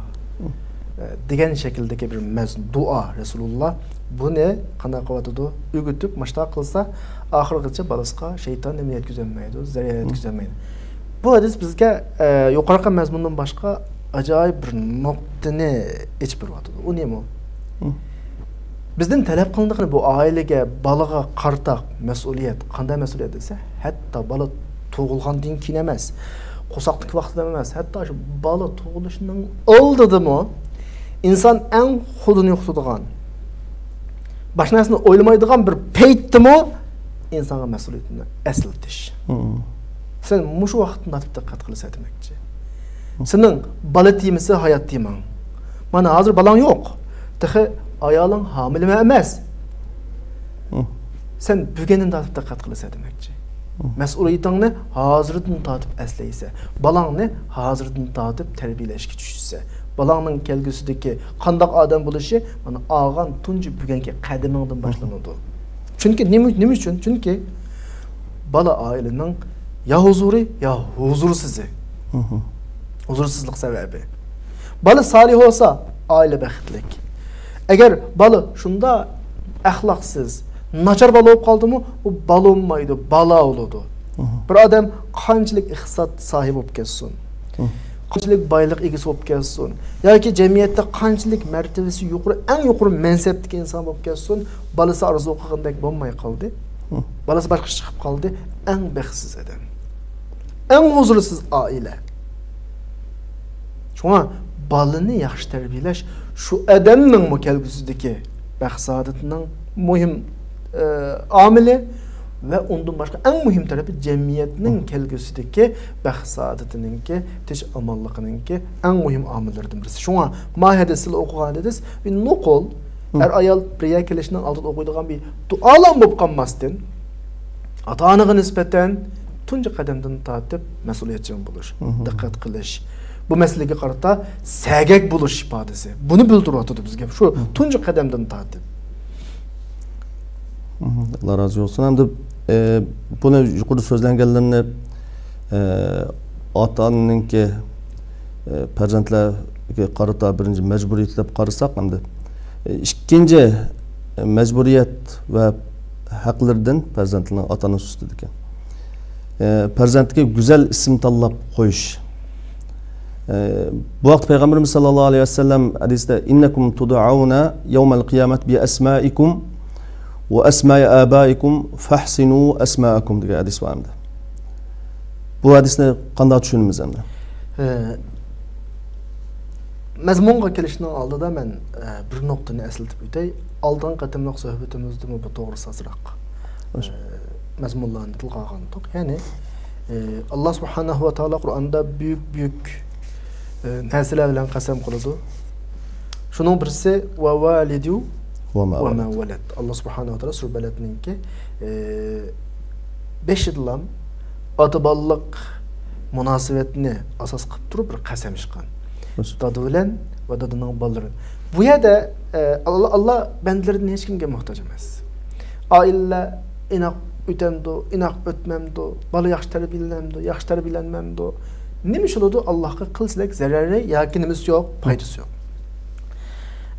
ئە، دېگەن شەكىلدىكى بىر مەز-، دۇئا رەسۇلۇللاھ. بۇنى قانداق قىلىۋاتىدۇ؟ ئۆگىتىپ، مۇشۇنداق قىلسا، ئاخىرغىچە بالىسىغا شەيتان نېمە يەتكۈزەلمەيدۇ، زەرەر يەتكۈزەلمەيدۇ. بۇ ھەدىس بىزگە، ئە، يۇقىرىقى مەزمۇندىن باشقا ئاجايىپ بىر نۇقتىنى ئېچىپ بېرىۋاتىدۇ. ئۇ نېمە؟ بىزدىن تەلەپ قىلىنىدىغىنى بۇ ئائىلىگە، بالىغا قارىتا مەسئۇلىيەت. قانداق مەسئۇلىيەت دېسە، ھەتتا بالا تۇغۇلغاندىن كېيىن ئەمەس، قورساقتىكى ۋاقتىدا ئەمەس، ھەتتا شۇ بالا تۇغۇلۇشىنىڭ ئالدىدىمۇ ئىنسان ئەڭ خۇدىنى يوقىتىدىغان، باشقا نەرسىنى ئويلىمايدىغان بىر پەيتتىمۇ ئىنسانغا مەسئۇلىيىتىنى ئەسلىتىش. مم. سەن مۇشۇ ۋاقىتتىن تارتىپ دىققەت قىلىسەن دېمەكچى. سېنىڭ بالا تېمىسى ھايات تېماڭ. مانا ھازىر بالاڭ يوق. تېخى ئايالىڭ ھامىلىمۇ ئەمەس. مم. سەن بۈگۈندىن تارتىپ دىققەت قىلىسەن دېمەكچى. مم. مەسئۇلىيىتىڭنى ھازىردىن تارتىپ ئەسلەيسەن. بالاڭنى ھازىردىن تارتىپ تەربىيەلەشكە چۈشىسەن. بالاڭنىڭ كەلگۈسىدىكى قانداق ئادەم بولۇشى مانا ئالغان تۇنجى بۈگۈنكى قەدىمىڭدىن باشلىنىدۇ. چۈنكى نېمە، نېمە ئۈچۈن؟ چۈنكى بالا ئائىلىنىڭ يا ھۇزۇرى، يا ھۇزۇرسىزى. مم. ھۇزۇرسىزلىق سەۋەبى. بالا سالىھ بولسا، ئائىلە بەختلىك. ئەگەر بالا شۇنداق ئەخلاقسىز، ناچار بالا بولۇپ قالدىمۇ، ئۇ بالا بولمايدۇ، بالا بولىدۇ. مم. بىر ئادەم قانچىلىك ئىقتىساد ساھىبى بولۇپ كەتسۇن، مم. قانچىلىك بايلىق ئىگىسى بولۇپ كەتسۇن، ياكى جەمئىيەتتە قانچىلىك مەرتىۋىسى يۇقىرى، ئەڭ يۇقىرى مەنسەپتىكى ئىنسان بولۇپ كەتسۇن، بالىسى ئارزۇ قىلغاندەك بولماي قالدى. مم. بالىسى باشقىچە چىقىپ قالدى. ئەڭ بەختسىز ئادەم. ئەڭ ھۇزۇرسىز ئائىلە. شۇڭا بالىنى ياخشى تەربىيەلەش شۇ ئادەمنىڭمۇ كەلگۈسىدىكى بەخت-سائادىتىنىڭ مۇھىم، ئە، ئامىلى ۋە ئۇندىن باشقا ئەڭ مۇھىم تەرىپى جەمئىيەتنىڭ كەلگۈسىدىكى بەخت-سائادىتىنىڭكى، تىنچ-ئامانلىقىنىڭكى ئەڭ مۇھىم ئامىللىرىدىن بىرسى. شۇڭا ما ھەدىسىدە ئوقۇغان ھەدىس بىر نوقۇل، مم. ئەر-ئايال بىر يەرگە كېلىشنىڭ ئالدىدا ئوقۇيدىغان بىر دۇئالام بولۇپ قالماستىن، ئاتا-ئانىغا نىسبەتەن تۇنجى قەدەمدىن تارتىپ مەسئۇلىيەتچان بولۇش، مم. دىققەت قىلىش، بۇ مەسىلىگە قارىتا سەگەك بولۇش ئىپادىسى. بۇنى بىلدۈرۈۋاتىدۇ بىزگە شۇ مم. تۇنجى قەدەمدىن تارتىپ. مم. ئاللا رازى بولسۇن. ئەمدى، ئە، بۇنى يۇقىرىدا سۆزلەنگەنلىرىنى، ئە، ئاتا-ئانىنىڭكى، ئە، پەرزەنتلەرگە قارىتا بىرىنچى مەجبۇرىيەت دەپ قارىساق، ئەمدى، ئە، ئىككىنچى مەجبۇرىيەت ۋە ھەقلىرىدىن پەرزەنتلەرنىڭ ئاتا-ئانىسى ئۈستىدىكى. ئە، پەرزەنتكە گۈزەل ئىسىم تاللاپ قويۇش. ئە، بۇ ھەقتە پەيغەمبىرىمىز ساللاللاھۇ ئەلەيھى ۋەسەللەم ھەدىستە، «إنكم تدعون يوم القيامة بأسمائكم وأسماء آبائكم فأحسنوا أسماءكم» دېگەن ھەدىس بار ئەمدى. بۇ ھەدىسنى قانداق چۈشىنىمىز ئەمدى؟ ئە، مەزمۇنغا كېلىشنىڭ ئالدىدا مەن، ئە، بىر نۇقتىنى ئەسلىتىپ ئۆتەي. ئالدىنقى قېتىملىق سۆھبىتىمىزدىمۇ بۇ توغرىسى ئازراق، ئە، مەزمۇنلارنى تىلغا ئالغانىدۇق. يەنى، ئە، ئاللا سۇبھانەھۇ ۋە تائالا قۇرئاندا بۈيۈك، بۈيۈك، ئە، نەرسىلەر بىلەن قەسەم قىلىدۇ. شۇنىڭ بىرسى، «ۋە ۋالىدۇ ۋە مە ۋە مە ۋەلەد». ۋەلەد. ئاللا سۇبھانەھۇ ۋە تائالا سۈرە بەلەدنىڭكى، ئە، بېشىدىلا ئاتا-بالىلىق مۇناسىۋەتنى ئاساس قىلىپ تۇرۇپ بىر قەسەم ئىچكەن. دادا بىلەن ۋە دادىنىڭ بالىلىرى. بۇ يەردە، ئە، ئاللا، ئاللا بەندىلىرىدىن ھېچكىمگە موھتاج ئەمەس. ئائىلىلەر ئىناق ئۆتەمدۇ، ئىناق ئۆتمەمدۇ، بالا ياخشى تەربىيەلىنەمدۇ، ياخشى تەربىيەلەنمەمدۇ، نېمە ئىش بولىدۇ، ئاللاھقا قىلچىلىك زەرەرى ياكى نېمىسى يوق، پايدىسى يوق.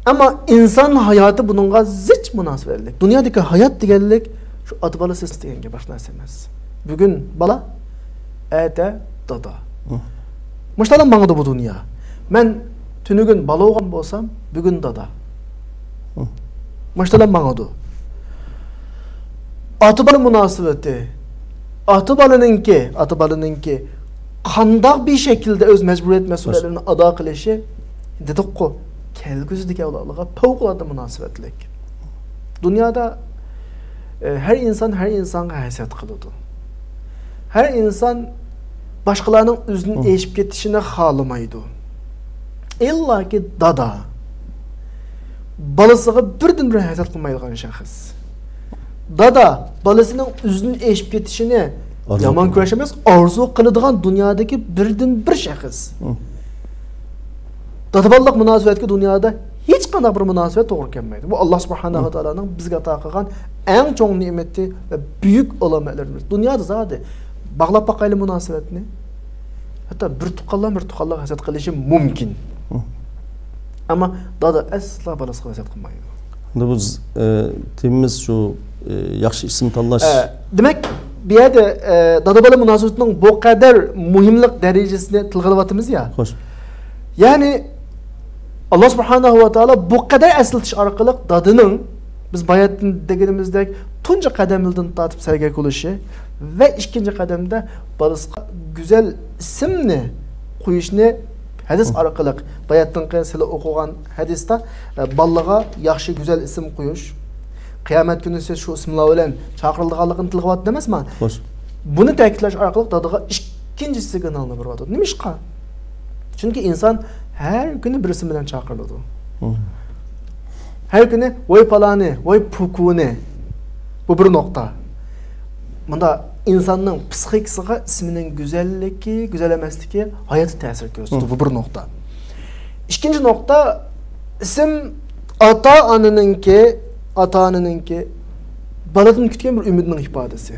ئەمما ئىنسان ھاياتى بۇنىڭغا زىچ مۇناسىۋەتلىك. دۇنيادىكى ھايات دېگەنلىك شۇ ئاتا-بالا سىلسىلىسى دېگەن گەپ، باشقا نەرسە ئەمەس. بۈگۈن بالا، ئەتە دادا. مم. مۇشۇنداق ماڭىدۇ بۇ دۇنيا. مەن تۈنۈگۈن بالا بولغان بولسام، بۈگۈن دادا. مم. مۇشۇنداق ماڭىدۇ. ئاتا-بالا مۇناسىۋىتى، ئاتا-بالىنىڭكى، ئاتا-بالىنىڭكى قانداق بىر شەكىلدە ئۆز مەجبۇرىيەت، مەسئۇلىيەتلىرىنى ئادا قىلىشى، دېدۇققۇ، كەلگۈسىدىكى ئەۋلادلارغا پەۋقۇلئاددە مۇناسىۋەتلىك. دۇنيادا، ئە، ھەر ئىنسان ھەر ئىنسانغا ھەسەت قىلىدۇ. ھەر ئىنسان باشقىلارنىڭ ئۆزىدىن مم. ئېشىپ كېتىشىنى خالىمايدۇ. ئىللاكى دادا بالىسىغا بىردىنبىر ھەسەت قىلمايدىغان شەخس. دادا بالىسىنىڭ ئۆزىدىن ئېشىپ كېتىشىنى ئارزۇ يامان قىلىدۇ. كۆرۈش ئەمەس، ئارزۇ قىلىدىغان دۇنيادىكى بىردىنبىر شەخس. مم. دادا-بالىلىق مۇناسىۋەتكە دۇنيادا ھېچقانداق بىر مۇناسىۋەت توغرا كەلمەيدۇ. بۇ ئاللا سۇبھانەھۇ ۋە تائالانىڭ بىزگە ئاتا قىلغان ئەڭ چوڭ نېمىتى ۋە بۈيۈك ئالامەتلىرىمىز. دۇنيادا زادى باغلاپ باقايلى مۇناسىۋەتنى. ھەتتا بىر تۇغقانلار بىر تۇغقانلارغا ھەسەت قىلىشى مۇمكىن. ئەمما دادا ئەسلا بالىسىغا ھەسەت قىلمايدۇ. ئەمدى بۇ، ئە، تېمىمىز شۇ، ئە، ياخشى ئىسىم تاللاش. ئە، دېمەك، بۇ يەردە، ئە، دادا-بالا مۇناسىۋىتىنىڭ بۇ قەدەر مۇھىملىق دەرىجىسىنى تىلغا ئېلىۋاتىمىز يا. خوش. يەنى، ئاللا سۇبھانەھۇ ۋە تائالا بۇ قەدەر ئەسلىتىش ئارقىلىق دادىنىڭ، بىز باياتىن دېگىنىمىزدەك، تۇنجى قەدىمىدىن تارتىپ سەرگەردان بولۇشى ۋە ئىككىنچى قەدەمدە بالىسىغا گۈزەل ئىسىمنى قويۇشنى ھەدىس ئارقىلىق، باياتىنقى سىلى ئوقۇغان ھەدىستە، ئە، بالىغا ياخشى گۈزەل ئىسىم قويۇش، قىيامەت كۈنى سىز شۇ ئىسىملار بىلەن چاقىرىلىدىغانلىقىنى تىلغا ئېلىۋاتىدۇ ئەمەسمۇ؟ خوش. بۇنى تەكىتلەش ئارقىلىق دادىغا ئىككىنچى سىگنالنى بېرىۋاتىدۇ. نېمىشقا؟ چۈنكى ئىنسان ھەر كۈنى بىر ئىسىم بىلەن چاقىرىلىدۇ. ھەر كۈنى ۋاي پالانى، ۋاي پۇكۇنى. بۇ بىر نۇقتا. مۇندا ئىنساننىڭ پسىخىكىسىغا ئىسمىنىڭ گۈزەللىكى، گۈزەل ئەمەسلىكى ھاياتى تەسىر كۆرسىتىدۇ. بۇ بىر نۇقتا. ئىككىنچى نۇقتا، ئىسىم ئاتا-ئانىنىڭكى، ئاتا-ئانىنىڭكى بالىدىن كۈتكەن بىر ئۈمىدىنىڭ ئىپادىسى.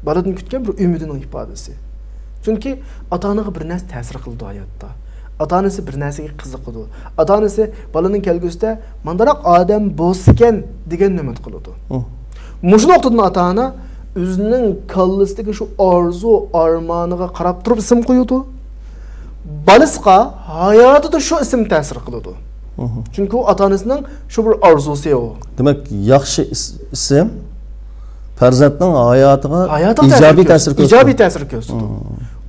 بالىدىن كۈتكەن بىر ئۈمىدىنىڭ ئىپادىسى. چۈنكى ئاتا-ئانىغا بىر نەرسە تەسىر قىلىدۇ ھاياتتا. ئاتا-ئانىسى بىر نەرسىگە قىزىقىدۇ. ئاتا-ئانىسى بالىنىڭ كەلگۈسىدە مانداراق ئادەم بولسىكەن دېگەننى ئۈمىد قىلىدۇ. مۇشۇ نۇقتىدىن ئاتا-ئانا ئۆزىنىڭ كاللىسىدىكى شۇ ئارزۇ، ئارمانىغا قاراپ تۇرۇپ ئىسىم قويىدۇ. بالىسىغا ھاياتىدا شۇ ئىسىم تەسىر قىلىدۇ. چۈنكى ئۇ ئاتا-ئانىسىنىڭ شۇ بىر ئارزۇسى ئۇ. دېمەك، ياخشى ئىس-، ئىسىم پەرزەنتنىڭ ھاياتىغا ھاياتىغا ئىجابىي تەسىر كۆرسىتىدۇ. ئىجابىي تەسىر كۆرسىتىدۇ.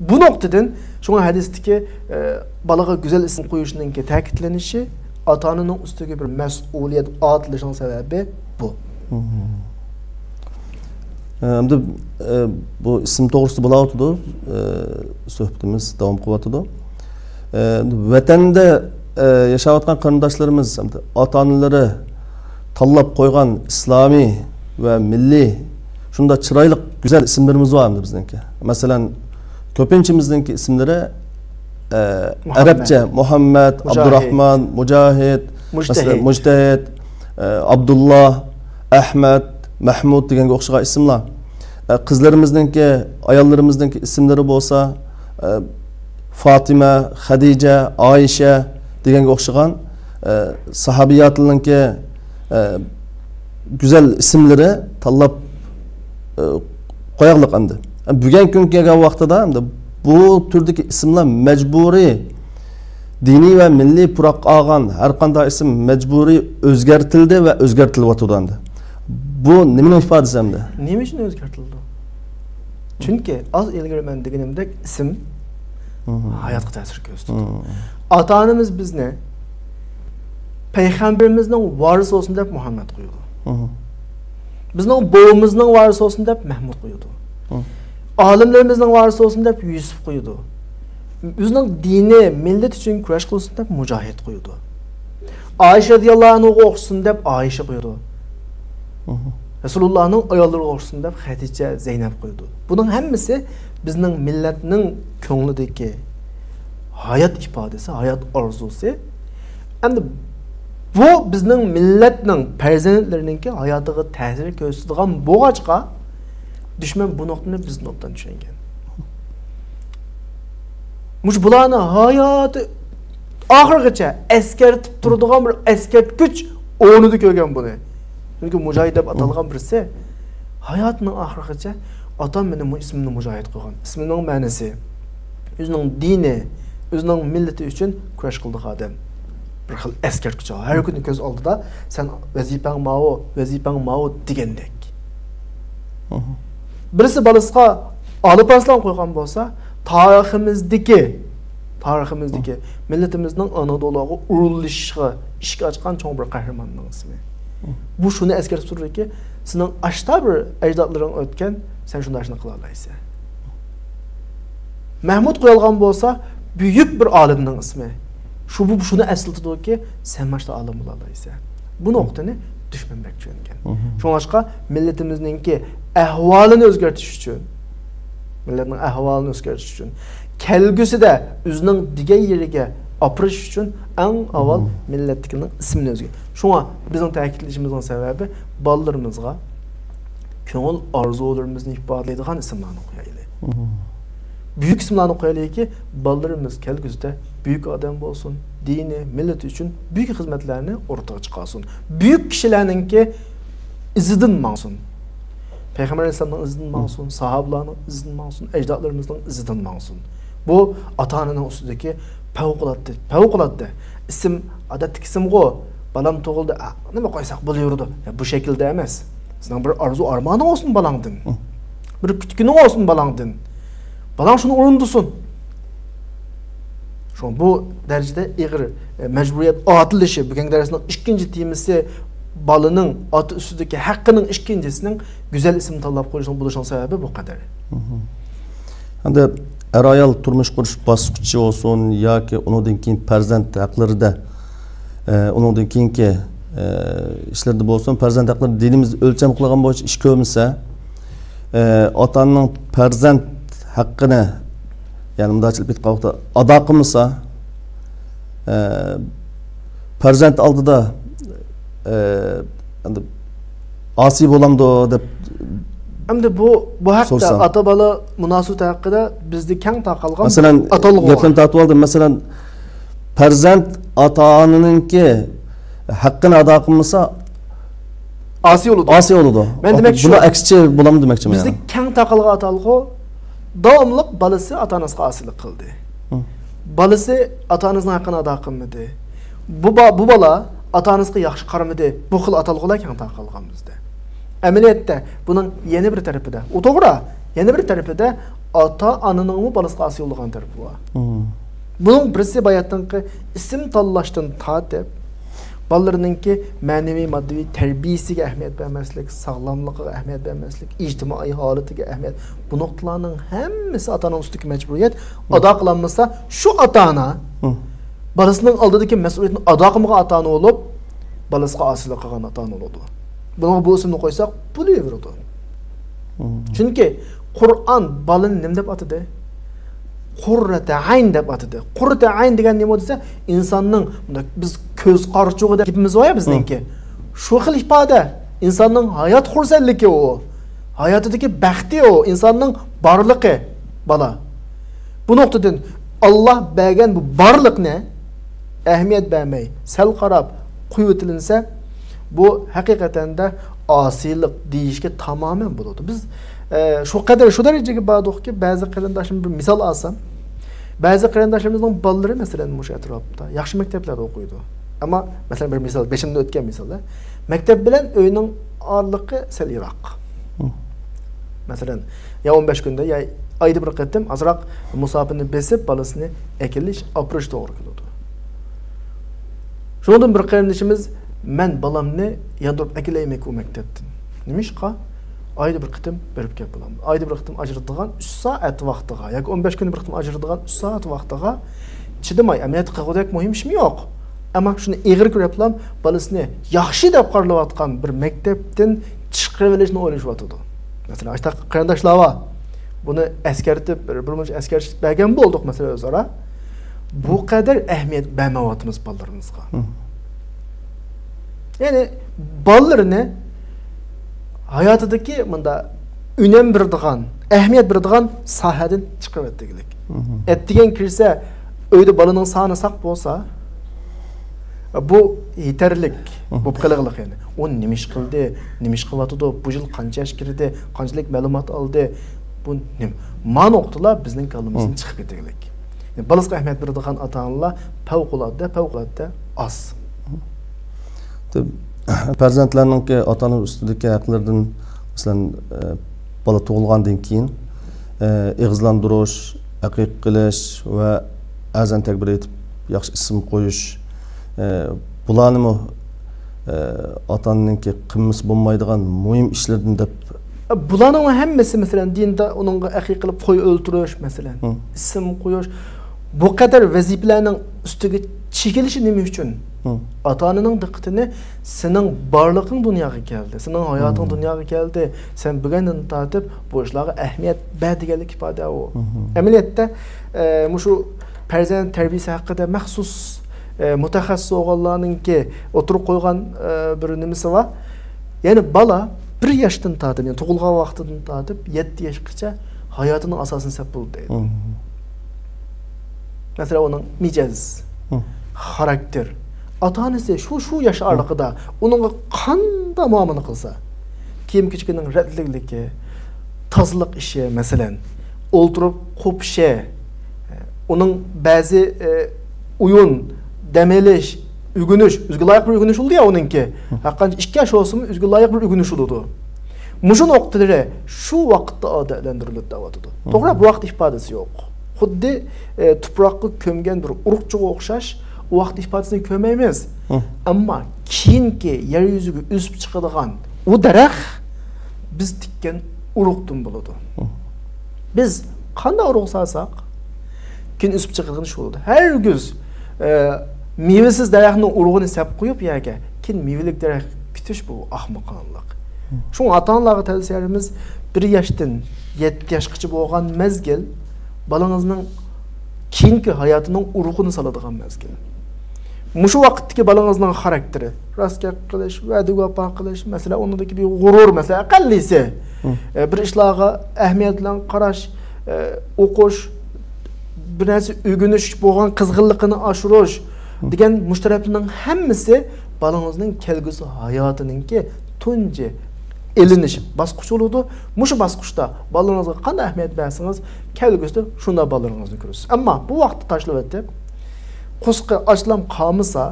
بۇ نۇقتىدىن شۇڭا ھەدىستىكى، ئە، بالىغا گۈزەل ئىسىم قويۇشنىڭكى تەكىتلىنىشى ئاتا-ئانىنىڭ ئۈستىگە بىر مەسئۇلىيەت ئارتىلىشىنىڭ سەۋەبى بۇ. ئە، ئەمدى، ئە، بۇ ئىسىم توغرىسىدا بولاۋاتىدۇ، ئە، سۆھبىتىمىز داۋام قىلىۋاتىدۇ. ئە، ۋەتەندە، ئە، ياشاۋاتقان قېرىنداشلىرىمىز، ئەمدى ئاتا-ئانىلىرى تاللاپ قويغان ئىسلامىي ۋە مىللىي شۇنداق چىرايلىق، گۈزەل ئىسىملىرىمىز بار ئەمدى بىزنىڭكى. مەسىلەن، كۆپىنچىمىزنىڭكى ئىسىملىرى، ئە، مۇھەممەد. ئەرەبچە مۇھەممەد، مۇجاھىد. ئابدۇراھمان، مۇجاھىد، مۇجتەھىد. مەسىلەن، مۇجتەھىد، ئە، ئابدۇللا، ئەھمەد، مەھمۇد دېگەنگە ئوخشىغان ئىسىملار. ئە، قىزلىرىمىزنىڭكى، ئاياللىرىمىزنىڭكى ئىسىملىرى بولسا، ئە، فاتىمە، خەدىجە، ئائىشە دېگەنگە ئوخشىغان، ئە، ساھابىياتلارنىڭكى، ئە، گۈزەل ئىسىملىرى تاللاپ، ئە، قوياقلىق ئەمدى. بۈگۈنكى كۈنگە كەلگەن ۋاقتىدا ئەمدى بۇ تۈردىكى ئىسىملار مەجبۇرىي دىنىي ۋە مىللىي پۇراققا ئالغان ھەر قانداق ئىسىم مەجبۇرىي ئۆزگەرتىلدى ۋە ئۆزگەرتىلىۋاتىدۇ ئەمدى. بۇ نېمىنىڭ ئىپادىسى ئەمدى؟ نېمە ئۈچۈن ئۆزگەرتىلىدۇ؟ چۈنكى ئاز ئىلگىرى مەن دېگىنىمدەك ئىسىم ھاياتقا تەسىر كۆرسىتىدۇ. ئاتا-ئانىمىز بىزنى پەيغەمبىرىمىزنىڭ ۋارىسى بولسۇن دەپ مۇھەممەد قويىدۇ. بىزنىڭ بوۋىمىزنىڭ ۋارىسى بولسۇن دەپ مەھمۇد قويىدۇ. ئالىملىرىمىزنىڭ ۋارىسى بولسۇن دەپ يۈسۈپ قويىدۇ. ئۆزىنىڭ دىنى، مىللىتى ئۈچۈن كۈرەش قىلسۇن دەپ مۇجاھىد قويىدۇ. ئائىشە رەزىياللاھۇ ئەنھۇغا ئوخشىسۇن دەپ ئائىشە قويىدۇ. رەسۇلۇللاھنىڭ ئاياللىرىغا ئوخشىسۇن دەپ خەدىچە، زەينەپ قويىدۇ. بۇنىڭ ھەممىسى بىزنىڭ مىللەتنىڭ كۆڭلىدىكى ھايات ئىپادىسى، ھايات ئارزۇسى. ئەمدى بۇ بىزنىڭ مىللەتنىڭ پەرزەنتلىرىنىڭكى ھاياتىغا تەسىر كۆرسىتىدىغان بولغاچقا، دۈشمەن بۇ نۇقتىنى بىزدىن ئوبدان چۈشەنگەن. مۇشۇ بۇلارنى ھاياتى ئاخىرغىچە ئەسكەرتىپ تۇرىدىغان بىر ئەسكەرتكۈچ ئورنىدا كۆرگەن بۇنى. چۈنكى مۇجاھىد دەپ ئاتالغان بىرسى ھاياتىنىڭ ئاخىرىغىچە ئاتام مېنى مۇ-، ئىسمىمنى مۇجاھىد قويغان. ئىسمىنىڭ مەنىسى ئۆزىنىڭ دىنى، ئۆزىنىڭ مىللىتى ئۈچۈن كۈرەش قىلىدىغان ئادەم. بىر خىل ئەسكەرتكۈچ. ھەر كۈنى كۆز ئالدىدا سەن ۋەزىپەڭ ماۋۇ، ۋەزىپەڭ ماۋۇ دېگەندەك. بىرسى بالىسىغا ئالىپ ئارسلان قويغان بولسا، تارىخىمىزدىكى، تارىخىمىزدىكى مىللىتىمىزنىڭ ئانادولۇغا ئۇرۇلۇشىغا ئىشىك ئاچقان چوڭ بىر قەھرىماننىڭ ئىسمى. بۇ شۇنى ئەسكەرتىپ تۇرىدۇكى، سېنىڭ ئاشتا بىر ئەجدادلىرىڭ ئۆتكەن، سەن شۇنداق ئىشنى قىلالايسەن. مەھمۇد قويالغان بولسا، بۈيۈك بىر ئالىمنىڭ ئىسمى. شۇ، بۇ شۇنى ئەسلىتىدۇكى، سەن ماشتا ئالىم بولالايسەن. بۇ نۇقتىنى دۈشمەن بەك چۈشەنگەن. شۇڭلاشقا مىللىتىمىزنىڭكى ئەھۋالىنى ئۆزگەرتىش ئۈچۈن، مىللەتنىڭ ئەھۋالىنى ئۆزگەرتىش ئۈچۈن، كەلگۈسىدە ئۆزىنىڭ دېگەن يېرىگە ئاپىرىش ئۈچۈن ئەڭ ئاۋۋال مىللەتتىكىنىڭ ئىسمىنى ئۆزگەر. شۇڭا بىزنىڭ تەكىتلىشىمىزنىڭ سەۋەبى، بالىلىرىمىزغا كۆڭۈل ئارزۇلىرىمىزنى ئىپادىلەيدىغان ئىسىملارنى قويايلى. بۈيۈك ئىسىملارنى قويايلىكى، بالىلىرىمىز كەلگۈسىدە بۈيۈك ئادەم بولسۇن، دىنى، مىللىتى ئۈچۈن بۈيۈك خىزمەتلەرنى ئورتىغا چىقارسۇن. بۈيۈك كىشىلەرنىڭكى ئىزىدىن ماڭسۇن. پەيغەمبەر ئەلەيھىسسالامنىڭ ئىزىدىن ماڭسۇن، ساھابىلارنىڭ ئىزىدىن ماڭسۇن، ئەجدادلىرىمىزنىڭ ئىزىدىن ماڭسۇن. بۇ ئاتا-ئانىنىڭ ئۈستىدىكى پەۋقۇلئاددە، پەۋقۇلئاددە. ئىسىم ئادەتتىكى ئىسىمغۇ، بالام تۇغۇلدى، ئا، نېمە قويساق بولۇۋېرىدۇ. يا، بۇ شەكىلدە ئەمەس. سېنىڭ بىر ئارزۇ-ئارمانىڭ بولسۇن بالاڭدىن. بىر كۈتكىنىڭ بولسۇن بالاڭدىن. بالاڭ شۇنى ئورۇندىسۇن. شۇڭا بۇ دەرىجىدە ئېغىر، ئە، مەجبۇرىيەت ئاتىلىشى، بۈگۈنكى دەرسنىڭ ئىككىنچى تېمىسى، بالىنىڭ ئاتا ئۈستىدىكى ھەققىنىڭ ئىككىنچىسىنىڭ گۈزەل ئىسىم تاللاپ قويۇشنىڭ بولۇشىنىڭ سەۋەبى بۇ قەدەر. ئەمدى ئەر-ئايال تۇرمۇش قۇرۇش باسقۇچى بولسۇن ياكى ئۇنىڭدىن كېيىن پەرزەنت ھەقلىرىدە، ئە، ئۇنىڭدىن كېيىنكى، ئە، ئىشلىرىدا بولسۇن، پەرزەنت ھەقلىرىدە دىنىمىز ئۆلچەم قىلغان بويىچە ئىش كۆرمىسە، ئە، ئاتا-ئانىنىڭ پەرزەنت ھەققىنى، يەنى مۇنداقچە ئېيتقان ۋاقىتتا ئادا قىلمىسا، ئە، پەرزەنت ئالدىدا، ئە، ئەمدى ئاسىي بولامدۇ دەپ ئەمدى بۇ، بۇ ھەقتە، سورىسام. ئاتا-بالا مۇناسىۋىتى ھەققىدە بىزدە كەڭ تارقالغان مەسىلەن، ئاتالغۇ بار. گەپنى تارتىۋالدىم. مەسىلەن، پەرزەنت ئاتا-ئانىنىڭكى ھەققىنى ئادا قىلمىسا، ئاسىي بولىدۇ. ئاسىي بولىدۇ. مەن دېمەكچى بۇنىڭ شۇ. ئەكسىچە بولامدۇ دېمەكچىمەن بىزدە يەنى. كەڭ تارقالغان ئاتالغۇ، داۋاملىق بالىسى ئاتا-ئانىسىغا ئاسىيلىق قىلدى. بالىسى ئاتا-ئانىسىنىڭ ھەققىنى ئادا قىلمىدى. بۇ با-، بۇ بالا ئاتا-ئانىسىغا ياخشى قارىمىدى. بۇ خىل ئاتالغۇلار كەڭ تارقالغان بىزدە. ئەمەلىيەتتە بۇنىڭ يەنە بىر تەرىپىدە، ئۇ توغرا، يەنە بىر تەرىپىدە ئاتا-ئانىنىڭمۇ بالىسىغا ئاسىي بولىدىغان تەرىپى بار. بۇنىڭ بىرسى باياتىنقى ئىسىم تاللاشتىن تارتىپ، بالىلىرىنىڭكى مەنىۋى، ماددىي تەربىيىسىگە ئەھمىيەت بەرمەسلىك، ساغلاملىقىغا ئەھمىيەت بەرمەسلىك، ئىجتىمائىي ھالىتىگە ئەھمىيەت، بۇ نۇقتىلارنىڭ ھەممىسى ئاتا-ئانىنىڭ ئۈستىدىكى مەجبۇرىيەت. ئادا قىلالمىسا، شۇ ئاتا-ئانا بالىسىنىڭ ئالدىدىكى مەسئۇلىيىتىنى ئادا قىلمىغان ئاتا-ئانا بولۇپ، بالىسىغا ئاسىيلىق قىلغان ئاتا-ئانا بولىدۇ. بۇنىڭغا بۇ ئىسىمنى قويساق بولۇۋېرىدۇ. چۈنكى قۇرئان بالىنى نېمە دەپ ئاتىدى؟ قۇررەتە ئەين دەپ ئاتىدى. قۇررەتە ئەين دېگەن نېمە دېسە، ئىنساننىڭ، بۇنداق بىز كۆز قارىچۇقى دەپ گېپىمىز بار يا بىزنىڭكى. شۇ خىل ئىپادە. ئىنساننىڭ ھايات خۇرسەنلىكى ئۇ. ھاياتىدىكى بەختى ئۇ. ئىنساننىڭ بارلىقى بالا. بۇ نۇقتىدىن ئاللا بەرگەن بۇ بارلىقنى ئەھمىيەت بەرمەي، سەل قاراپ قويۇۋېتىلىنسە، بۇ ھەقىقەتەندە ئاسىيلىق دېيىشكە تامامەن بولىدۇ. بىز، ئە، شۇ قەدەر، شۇ دەرىجىگە باردۇقكى، بەزى قېرىنداشلىرىم، بىر مىسال ئالسام، بەزى قېرىنداشلىرىمىزنىڭ بالىلىرى، مەسىلەن، مۇشۇ ئەتراپتا ياخشى مەكتەپلەردە ئوقۇيدۇ. ئەمما، مەسىلەن، بىر مىسال، بېشىمدىن ئۆتكەن مىسال، مەكتەپ بىلەن ئۆينىڭ ئارىلىقى سەل يىراق. مەسىلەن، يا ئون بەش كۈندە، يا ئايدا بىر قېتىم ئازراق مۇساپىنى بېسىپ، بالىسىنى ئەكېلىش، ئاپىرىش توغرا كېلىدۇ. شۇنىڭدىن بىر قېرىندىشىمىز، مەن بالامنى ياندۇرۇپ ئەكېلەيمىكى ئۇ مەكتەپتىن؟ نېمىشقا؟ ئايدا بىر قېتىم بېرىپ كەپ بولامدۇ؟ ئايدا بىر قېتىم ئاجرىتىدىغان ئۈچ سائەت ۋاقتىغا ياكى ئون بەش كۈندە بىر قېتىم ئاجرىتىدىغان ئۈچ سائەت ۋاقتىغا چىدىماي، ئەمەلىيەتتە قىلغۇدەك مۇھىم ئىشمۇ يوق. ئەمما شۇنى ئېغىر كۆرۈپلا بالىسىنى ياخشى دەپ قارىلىۋاتقان بىر مەكتەپتىن چىقىرىۋېلىشنى ئويلىشىۋاتىدۇ. مەسىلەن، ئاشۇنداق قېرىنداشلار بار. بۇنى ئەسكەرتىپ، بىر، بىر مۇنچە ئەسكەرتىپ بەرگەن بولدۇق، مەسىلەن، ئۆزئارا. بۇ قەدەر ئەھمىيەت بەرمەيۋاتىمىز بالىلىرىمىزغا. يەنى بالىلىرىنى ھاياتىدىكى مۇنداق ئۈنەم بېرىدىغان، ئەھمىيەت بېرىدىغان ساھەدىن چىقىرىۋەت دېگۈلۈك. ئەتىگەن كىرسە، ئۆيدە بالىنىڭ سانى ساق بولسا، بۇ يېتەرلىك بولۇپ قېلىغلىق يەنى. ئۇ نېمە ئىش قىلدى، نېمە ئىش قىلىۋاتىدۇ، بۇ يىل قانچە ياش كىردى، قانچىلىك مەلۇمات ئالدى، بۇ نېمە؟ ما نۇقتىلار بىزنىڭ كاللىمىزدىن چىقىپ كېتىگلىك. يەنى بالىسىغا ئەھمىيەت بېرىدىغان ئاتا-ئانىلار پەۋقۇلئاددە، پەۋقۇلئاددە ئاز. پەرزەنتلەرنىڭكى ئاتا-ئانا ئۈستىدىكى ھەقلىرىدىن، مەسىلەن، ئە، بالا تۇغۇلغاندىن كېيىن، ئە، ئېغىزلاندۇرۇش، ئەقىقە قىلىش ۋە ئەزان تەكبىر ئېيتىپ، ياخشى ئىسىم قويۇش، ئە، بۇلارنىمۇ، ئە، ئاتا-ئانىنىڭكى قىلمىسا بولمايدىغان مۇھىم ئىشلىرىدىن دەپ. بۇلارنىڭ ھەممىسى، مەسىلەن، دىندا ئۇنىڭغا ئەقىقە قىلىپ قوي ئۆلتۈرۈش، مەسىلەن، ئىسىم قويۇش، بۇ قەدەر ۋەزىپىلەرنىڭ ئۈستىگە چېكىلىشى نېمە ئۈچۈن؟ ئاتا-ئانىنىڭ دىققىتىنى سېنىڭ بارلىقىڭ دۇنياغا كەلدى، سېنىڭ ھاياتىڭ دۇنياغا كەلدى، سەن بۈگۈندىن تارتىپ بۇ ئىشلارغا ئەھمىيەت بەر دېگەنلىك ئىپادە ئۇ. ئەمەلىيەتتە، ئە، مۇشۇ پەرزەنت تەربىيىسى ھەققىدە مەخسۇس، ئە، مۇتەخەسسىس بولغانلارنىڭكى ئوتتۇرىغا قويغان، ئە، بىر نېمىسى بار. يەنى بالا بىر ياشتىن تارتىپ، يەنى تۇغۇلغان ۋاقتىدىن تارتىپ يەتتە ياشقىچە ھاياتىنىڭ ئاساسىنى سەپ بولىدۇ دەيدۇ. مم. مەسىلەن، ئۇنىڭ مىجەز، مم. خاراكتېر، ئاتا-ئانىسى شۇ، شۇ ياش مم. ئارىلىقىدا ئۇنىڭغا قانداق مۇئامىلە قىلسا، كىيىم-كېچىكىنىڭ رەتلىكلىكى، تازىلىق ئىشى، مەسىلەن، ئولتۇرۇپ قوپۇشى، ئۇنىڭ بەزى، ئە، ئويۇن، دەم ئېلىش، ئۆگىنىش، ئۆزىگە لايىق بىر ئۆگىنىش بولىدۇ يا ئۇنىڭكى. ھەرقانچە ئىككى ياش بولسىمۇ، ئۆزىگە لايىق بىر ئۆگىنىش بولىدۇ. مۇشۇ نۇقتىلىرى شۇ ۋاقىتتا ئادەتلەندۈرۈلۈپ دەۋاتىدۇ. توغرا، بۇ ۋاقىت ئىپادىسى يوق. خۇددى، ئە، تۇپراققا كۆمگەن بىر ئۇرۇقچىغا ئوخشاش، ئۇ ۋاقىت ئىپادىسىنى كۆرمەيمىز. ئەمما كېيىنكى يەر يۈزىگە ئۆسۈپ چىقىدىغان ئۇ دەرەخ بىز تىككەن ئۇرۇقتىن بولىدۇ. بىز قانداق ئۇرۇق سالساق، كېيىن ئۆسۈپ چىقىدىغىنى شۇ بولىدۇ. ھەرگىز، ئە، مېۋىسىز دەرەخنىڭ ئۇرۇغىنى سەپ قويۇپ يەرگە، كېيىن مېۋىلىك دەرەخ كۈتۈش، بۇ ئاخمىقانلىق. شۇڭا ئاتا-ئانىلارغا تەۋسىيەلىرىمىز، بىر ياشتىن يەتتە ياشقىچە بولغان مەزگىل بالىڭىزنىڭ كېيىنكى ھاياتىنىڭ ئۇرۇقىنى سالىدىغان مەزگىل. مۇشۇ ۋاقىتتىكى بالىڭىزنىڭ خاراكتېرى، راست گەپ قىلىش، ۋەدىگە ۋاپا قىلىش، مەسىلەن، ئۇنىڭدىكى بىر غۇرۇر، مەسىلەن، ئەقەللىسى، ئە، بىر ئىشلارغا ئەھمىيەت بىلەن قاراش، ئە، ئوقۇش، بىر نەرسە ئۆگىنىش بولغان قىزغىنلىقىنى ئاشۇرۇش دېگەن مۇشۇ تەرەپلەرنىڭ ھەممىسى بالىڭىزنىڭ كەلگۈسى ھاياتىنىڭكى تۇنجى ئېلىنىش باسقۇچى بولىدۇ. مۇشۇ باسقۇچتا بالىڭىزغا قانداق ئەھمىيەت بەرسىڭىز، كەلگۈسىدە شۇنداق بالىلىرىڭىزنى كۆرىسىز. ئەمما بۇ ۋاقىتتا تاشلىۋېتىپ، قۇسقا ئاچلام قالمىسا،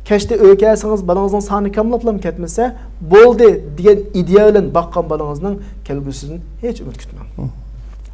كەچتە ئۆيگە كەلسىڭىز، بالىڭىزنىڭ سانى كاملاپلا كەتمىسە بولدى دېگەن ئىدىيە بىلەن باققان بالىڭىزنىڭ كەلگۈسىدىن ھېچ ئۈمىد كۈتمەڭ.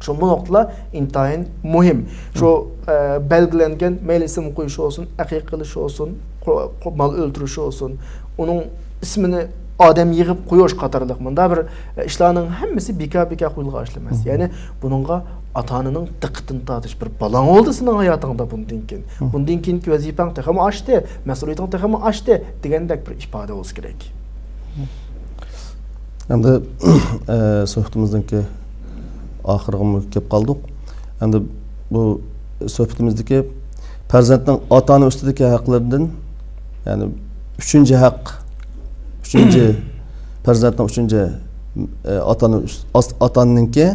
شۇ بۇ نۇقتىلار ئىنتايىن مۇھىم. شۇ، ئە، بەلگىلەنگەن، مەيلى ئىسىم قويۇش بولسۇن، ئەقىقە قىلىش بولسۇن، قو-، قو-، مال ئۆلتۈرۈش بولسۇن، ئۇنىڭ ئىسمىنى ئادەم يىغىپ قويۇش قاتارلىق مۇنداق بىر، ئە، ئىشلارنىڭ ھەممىسى بىكار-بىكار قويۇلغان ئىشلار ئەمەس. يەنى بۇنىڭغا ئاتا-ئانىنىڭ دىققىتىنى تارتىش، بىر بالاڭ بولدى سېنىڭ ھاياتىڭدا بۇندىن كېيىن. بۇندىن كېيىنكى ۋەزىپەڭ تېخىمۇ ئاشتى، مەسئۇلىيىتىڭ تېخىمۇ ئاشتى دېگەندەك بىر ئىپادە بولسا كېرەك. ئەمدى، ئە، سۆھبىتىمىزنىڭكى ئاخىرىغىمۇ كېلىپ قالدۇق. ئەمدى بۇ سۆھبىتىمىزدىكى پەرزەنتنىڭ ئاتا-ئانا ئۈستىدىكى ھەقلىرىدىن، يەنى ئۈچىنچى ھەق، ئۈچىنچى، پەرزەنتنىڭ ئۈچىنچى، ئە، ئاتا-ئانا ئۈس-، ئاس-، ئاتا-ئانىنىڭكى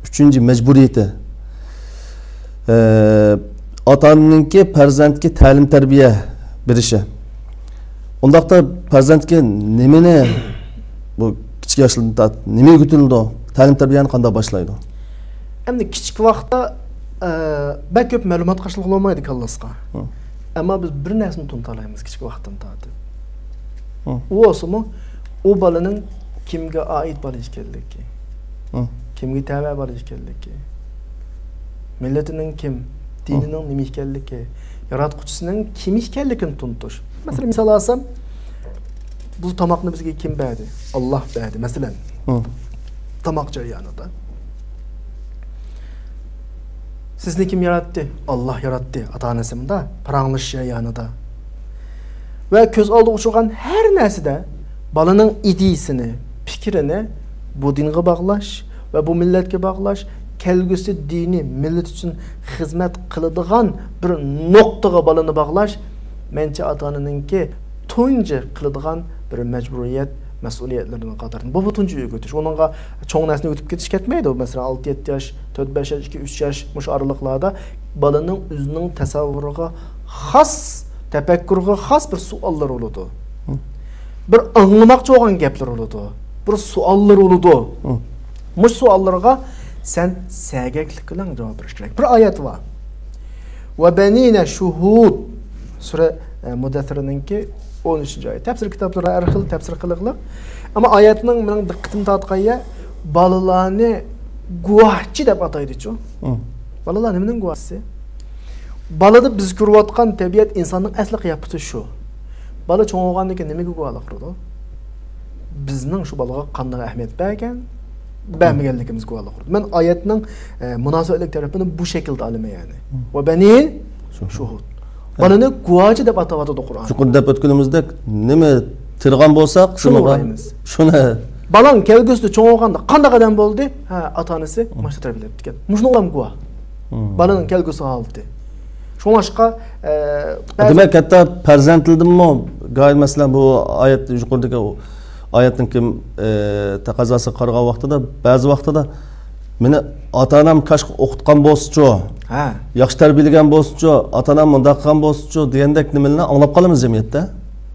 ئۈچىنچى مەجبۇرىيىتى. ئە، ئاتا-ئانىنىڭكى پەرزەنتكە تەلىم-تەربىيە بېرىشى. ئۇنداقتا پەرزەنتكە نېمىنى، بۇ كىچىك ياشلاردىن تارتىپ نېمە ئۆگىتىلىدۇ؟ تەلىم-تەربىيەنى قانداق باشلايدۇ؟ ئەمدى كىچىك ۋاقىتتا، ئە، بەك كۆپ مەلۇمات قاچىلىق بولمايدۇ كاللىسىغا. ئەمما بىز بىر نەرسىنى تونۇتالايمىز كىچىك ۋاقىتتىن تارتىپ. ئۇ بولسىمۇ، ئۇ بالىنىڭ كىمگە ئائىت بالا ئىكەنلىكى، كىمگە تەۋە بالا ئىكەنلىكى، مىللىتىنىڭ كىم، دىنىنىڭ نېمە ئىكەنلىكى، ياراتقۇچىسىنىڭ كىم ئىكەنلىكىنى تونۇتۇش. مەسىلەن، مىسال ئالسام، بۇ تاماقنى بىزگە كىم بەردى؟ ئاللاھ بەردى. مەسىلەن، تاماق جەريانىدا سىزنى كىم ياراتتى؟ ئاللاھ ياراتتى. ئاتا-ئانىسى مۇندا پاراڭلىشىش جەريانىدا ۋە كۆز ئالدىغا ئۇچرىغان ھەر نەرسىدە بالىنىڭ ئىدىيىسىنى، پىكرىنى بۇ دىنغا باغلاش ۋە بۇ مىللەتكە باغلاش، كەلگۈسى دىنى، مىللىتى ئۈچۈن خىزمەت قىلىدىغان بىر نۇقتىغا بالىنى باغلاش، مەنچە ئاتا-ئانىنىڭكى تۇنجى قىلىدىغان بىر مەجبۇرىيەت، مەسئۇلىيەتلىرىنىڭ قاتارىدىن. بۇ، بۇ تۇنجى ئۆگىتىش. ئۇنىڭغا چوڭ نەرسىنى ئۆگىتىپ كېتىش كەتمەيدۇ. مەسىلەن، ئالتە يەتتە ياش، تۆت بەش ياش، ئىككى ئۈچ ياش، مۇشۇ ئارىلىقلاردا بالىنىڭ ئۆزىنىڭ تەسەۋۋۇرىغا خاس، تەپەككۇرىغا خاس بىر سوئاللار بولىدۇ. بىر ئاڭلىماقچى بولغان گەپلىرى بولىدۇ. بىر سوئاللىرى بولىدۇ. مۇشۇ سوئاللىرىغا سەن سەگەكلىك بىلەن جاۋاب بېرىش كېرەك. بىر ئايەت بار. «وَبَنِينَ شُهُودٌ». سۈرە، ئە، مۇدەسسىرنىڭكى ئون ئۈچىنچى ئايەت. تەپسىر كىتابلىرىدا ھەر خىل تەپسىر قىلىقلىق. ئەمما ئايەتنىڭ مېنىڭ دىققىتىمنى تارتقان يەر، بالىلارنى گۇۋاھچى دەپ ئاتايدىچۇ. بالىلار نېمىنىڭ گۇۋاھچىسى؟ بالىدا بىز كۆرۈۋاتقان تەبىئەت، ئىنساننىڭ ئەسلى قىياپىتى شۇ. بالا چوڭ بولغاندىن كېيىن نېمىگە گۇۋاھلىق قىلىدۇ؟ بىزنىڭ شۇ بالىغا قانداق ئەھمىيەت بەرگەن، بەرمىگەنلىكىمىزگە گۇۋاھلىق قىلىدۇ. مەن ئايەتنىڭ، ئە، مۇناسىۋەتلىك تەرىپىنى بۇ شەكىلدە ئالىمەن، يەنى. «وَبَنِينَ شُهُودٌ». بالىنى گۇۋاھچى دەپ ئاتاۋاتىدۇ قۇرئان. يۇقىرىدا دەپ ئۆتكىنىمىزدەك، نېمە تېرىغان بولساق، شۇنى شۇنىڭغا ئۇرايمىز. شۇنى. بالاڭ كەلگۈسىدە چوڭ بولغاندا قانداق ئادەم بولدى؟ ھە، ئاتا-ئانىسى ماشىنا تەربىيەلەپتىكەن. مۇشۇنىڭغا گۇۋاھ. بالىنىڭ كەلگۈسى ھالىتى. شۇڭلاشقا، ئە، بەزى دېمەك، ھەتتا پەرزەنتلىرىدىنمۇ، گاھى، مەسىلەن، بۇ ئايەت، يۇقىرىدىكى ئايەتنىڭكى، ئە، تەقەززاسىغا قارىغان ۋاقتىدا، بەزى ۋاقتىدا، مېنى ئاتا-ئانام كاشكى ئوقۇتقان بولسىچۇ، ھە. ياخشى تەربىيەلىگەن بولسىچۇ، ئاتا-ئانام مۇنداق قىلغان بولسىچۇ دېگەندەك نېمىلەرنى ئاڭلاپ قالىمىز جەمئىيەتتە.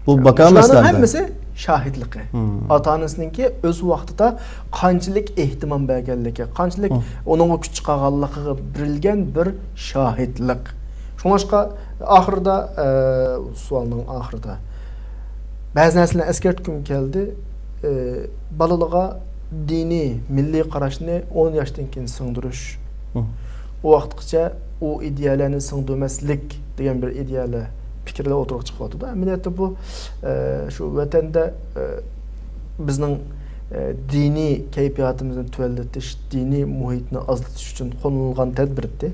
بۇ باكا مەسىلە ئەمدى. ھەممىسى شاھىتلىقى. مم. ئاتا-ئانىسىنىڭكى ئۆز ۋاقتىدا قانچىلىك ئېھتىمام بەرگەنلىكى، قانچىلىك مم. ئۇنىڭغا كۈچ چىقارغانلىقىغا بېرىلگەن بىر شاھىتلىق. شۇڭلاشقا ئاخىرىدا، ئە، سوئالنىڭ ئاخىرىدا بەزى نەرسىلەرنى ئەسكەرتكۈم كەلدى. ئە، بالىلارغا دىنىي، مىللىي قاراشنى ئون ياشتىن كېيىن سىڭدۈرۈش. مم. ئۇ ۋاقىتقىچە ئۇ ئىدىيەلەرنى سىڭدۈرمەسلىك دېگەن بىر ئىدىيەلەر، پىكىرلەر ئوتتۇرىغا چىقىۋاتىدۇ. ئەمەلىيەتتە بۇ، ئە، شۇ ۋەتەندە، ئە، بىزنىڭ، ئە، دىنىي كەيپىياتىمىزنى تۆۋەنلىتىش، دىنىي مۇھىتنى ئازلىتىش ئۈچۈن قوللىنىلغان تەدبىر ئىدى.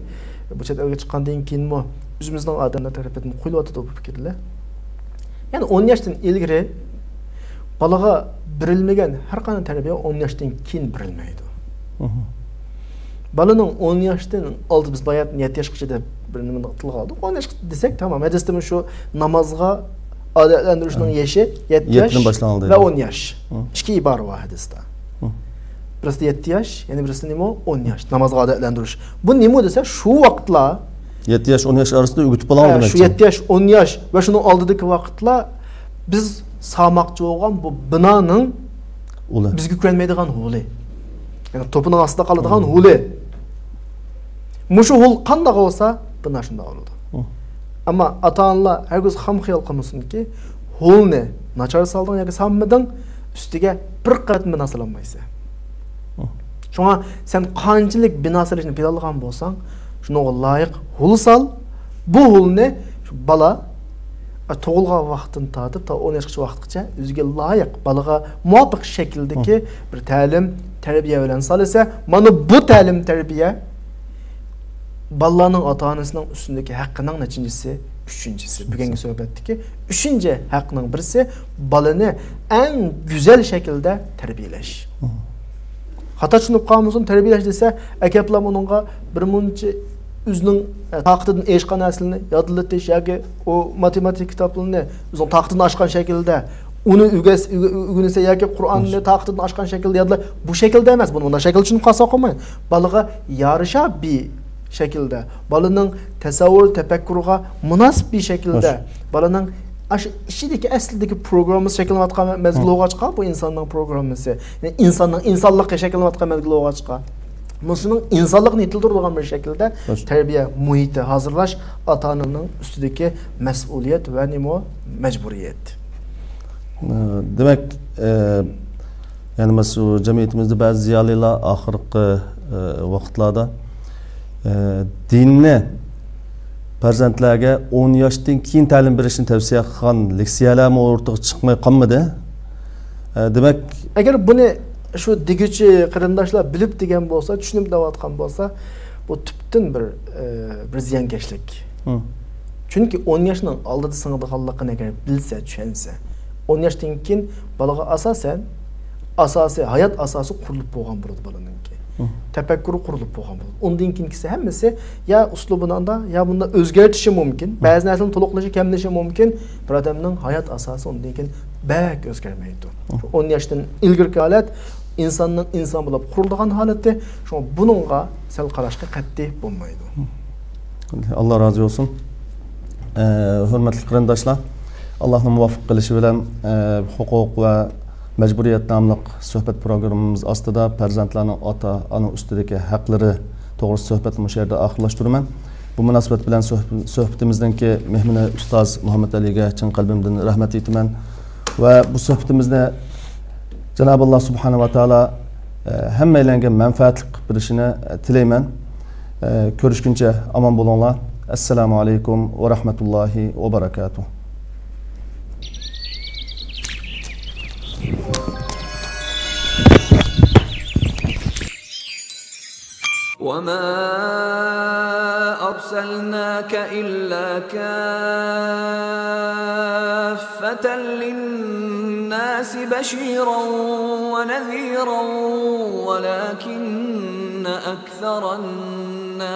بۇ چەت ئەلگە چىققاندىن كېيىنمۇ ئۆزىمىزنىڭ ئادەملەر تەرىپىدىن قويۇلۇۋاتىدۇ بۇ پىكىرلەر. يەنى ئون ياشتىن ئىلگىرى بالىغا بېرىلمىگەن ھەر قانداق تەربىيە ئون ياشتىن كېيىن بېرىلمەيدۇ. مم. بالىنىڭ ئون ياشتىن ئالدى، بىز باياتىن يەتتە ياشقىچە دەپ بىر نېمىنى تىلغا ئالدۇق. ئون ياش دېسەك تامام. ھەدىستىمۇ شۇ نامازغا ئادەتلەندۈرۈشنىڭ ھە. يېشى يەتتە ياش يەتتىدىن باشلىنىدۇ ۋە دەيدۇ. ئون ياش. مم. ئىككى ئىبارە بار ھەدىستە. مم. بىرسىدە يەتتە ياش، يەنە بىرسىدە نېمە؟ ئون ياش. نامازغا ئادەتلەندۈرۈش. بۇ نېمە دېسە، شۇ ۋاقىتلار يەتتە ياش، ئون ياش ئارىسىدا ئۆگىتىپ بولغان ھە، شۇ دېمەكچى. يەتتە ياش، ئون ياش ۋە شۇنىڭ ئالدىدىكى ۋاقىتلار بىز سالماقچى بولغان بۇ بىنانىڭ ئۇلى. بىز كۆرەلمەيدىغان ھولى. يەنى توپىنىڭ ئاستىدا قالىدىغان مم. ھولى. مۇشۇ ھول قانداق بولسا، بىنا شۇنداق بولىدۇ. مم. ئەمما ئاتا-ئانىلار ھەرگىز خام خىيال قىلمىسۇنكى، ھولنى ناچار سالدىڭ ياكى سالمىدىڭ، ئۈستىگە بىر قەۋەت بىنا سالالمايسەن. مم. شۇڭا سەن قانچىلىك بىنا سېلىشنى پىلانلىغان بولساڭ، شۇنىڭغا لايىق ھول سال. بۇ ھولنى شۇ بالا، ئە، تۇغۇلغان ۋاقىتتىن تارتىپ تا ئون ياشقىچە ۋاقىتقىچە ئۆزىگە لايىق، بالىغا مۇۋاپىق شەكىلدىكى مم. بىر تەلىم، تەربىيە بىلەن سالىسە، مانا بۇ تەلىم، تەربىيە بالىلارنىڭ ئاتا-ئانىسىنىڭ ئۈستىدىكى ھەققىنىڭ نەچچىنچىسى؟ ئۈچىنچىسى. بۈگۈنكى سۆھبەتتىكى ئۈچىنچى ھەقنىڭ بىرسى، بالىنى ئەڭ گۈزەل شەكىلدە تەربىيەلەش. مم. خاتا چۈشىنىپ قالمىسۇن، تەربىيەلەش دېسە، ئەكەپلا ئۇنىڭغا بىر مۇنچە ئۆزىنىڭ، ئە، تاقىتىدىن ئېشقان نەرسىلەرنى يادلىتىش ياكى ئۇ ماتېماتىكا كىتابلىرىنى ئۆزىنىڭ تاقىتىدىن ئاشقان شەكىلدە ئۇنى ئۆگەس-، ئۆگە-، ئۆگىنىسە ياكى قۇرئاننى تاقىتىدىن ئاشقان شەكىلدە يادلا-، بۇ شەكىلدە ئەمەس. بۇنى مۇنداق شەكىل چۈشىنىپ قالسا قالمايدۇ. بالىغا يارىشا بىر شەكىلدە، بالىنىڭ تەسەۋۋۇر، تەپەككۇرىغا مۇناسىپ بىر شەكىلدە، خوش. بالىنىڭ ئاشۇ ئىچىدىكى، ئەسلىدىكى پروگراممىسى شەكىللىنىۋاتقان مەزگىل بولغاچقا، بۇ ئىنساننىڭ پروگراممىسى، يەنى ئىنساننىڭ ئىنسانلىقى شەكىللىنىۋاتقان مەزگىل بولغاچقا، مۇشۇنىڭ ئىنسانلىقنى يېتىلدۈرىدىغان بىر شەكىلدە خوش. تەربىيە مۇھىتى ھازىرلاش ئاتا-ئانىنىڭ ئۈستىدىكى مەسئۇلىيەت ۋە نېمە، مەجبۇرىيەت. ئە، دېمەك، ئە، يەنى مانا شۇ جەمئىيىتىمىزدە بەزى زىيالىيلار ئاخىرقى، ئە، ۋاقىتلاردا، ئە، دىننى پەرزەنتلەرگە ئون ياشتىن كېيىن تەلىم بېرىشنى تەۋسىيە قىلغان لېكسىيەلەرمۇ ئوتتۇرىغا چىقماي قالمىدى. ئە، دېمەك، ئەگەر بۇنى شۇ دېگۈچى قېرىنداشلار بىلىپ دېگەن بولسا، چۈشىنىپ دەۋاتقان بولسا، بۇ تۈپتىن بىر، ئە، بىر زىيانكەشلىك. ھىم. چۈنكى ئون ياشنىڭ ئالدىدا سىڭىدىغانلىقىنى ئەگەر بىلسە، چۈشەنسە، ئون ياشتىن كېيىن بالىغا ئاساسەن، ئاساسى، ھايات ئاساسى قۇرۇلۇپ بولغان بولىدۇ بالىنىڭكى. ھىم. تەپەككۇرى قۇرۇلۇپ بولغان بولىدۇ. ئۇندىن كېيىنكىسى ھەممىسى يا ئۇسلۇبىنى ئاندا، يا بۇندا ئۆزگەرتىشى مۇمكىن. ھىم. بەزى نەرسىنى تولۇقلىشى، كەملىشى مۇمكىن. بىر ئادەمنىڭ ھايات ئاساسى ئۇندىن كېيىن بەك ئۆزگەرمەيدۇ. ھىم. ئون ياشتىن ئىلگىرىكى ھالەت ئىنساننىڭ ئىنسان بولۇپ قۇرۇلىدىغان ھالىتى. شۇڭا بۇنىڭغا سەل قاراشقا قەتئىي بولمايدۇ. ئاللا رازى بولسۇن. ئە، ھۆرمەتلىك قېرىنداشلار، ئاللانىڭ مۇۋەپپەق قىلىشى بىلەن، ئە، ھوقۇق ۋە مەجبۇرىيەت ناملىق سۆھبەت پروگراممىمىز ئاستىدا پەرزەنتلەرنىڭ ئاتا-ئانا ئۈستىدىكى ھەقلىرى توغرىسىدا سۆھبەتنى مۇشۇ يەردە ئاخىرلاشتۇرىمەن. بۇ مۇناسىۋەت بىلەن سۆھب-، سۆھبىتىمىزنىڭكى مېھمىنى ئۇستاز مۇھەممەتئەلىگە چىن قەلبىمدىن رەھمەت ئېيتىمەن. ۋە بۇ سۆھبىتىمىزنى جانابى ئاللا سۇبھانەھۇ ۋە تائالا، ئە، ھەممەيلەنگە مەنپەئەتلىك قىلىپ بېرىشىنى، ئە، تىلەيمەن. ئە، كۆرۈشكۈنچە ئامان بولۇڭلار. ئەسسالامۇ ئەلەيكۇم ۋە رەھمەتۇللاھى ۋە بەرەكاتۇھ. وما أرسلناك إلا كافة للناس بشيرا ونذيرا ولكن أكثر الناس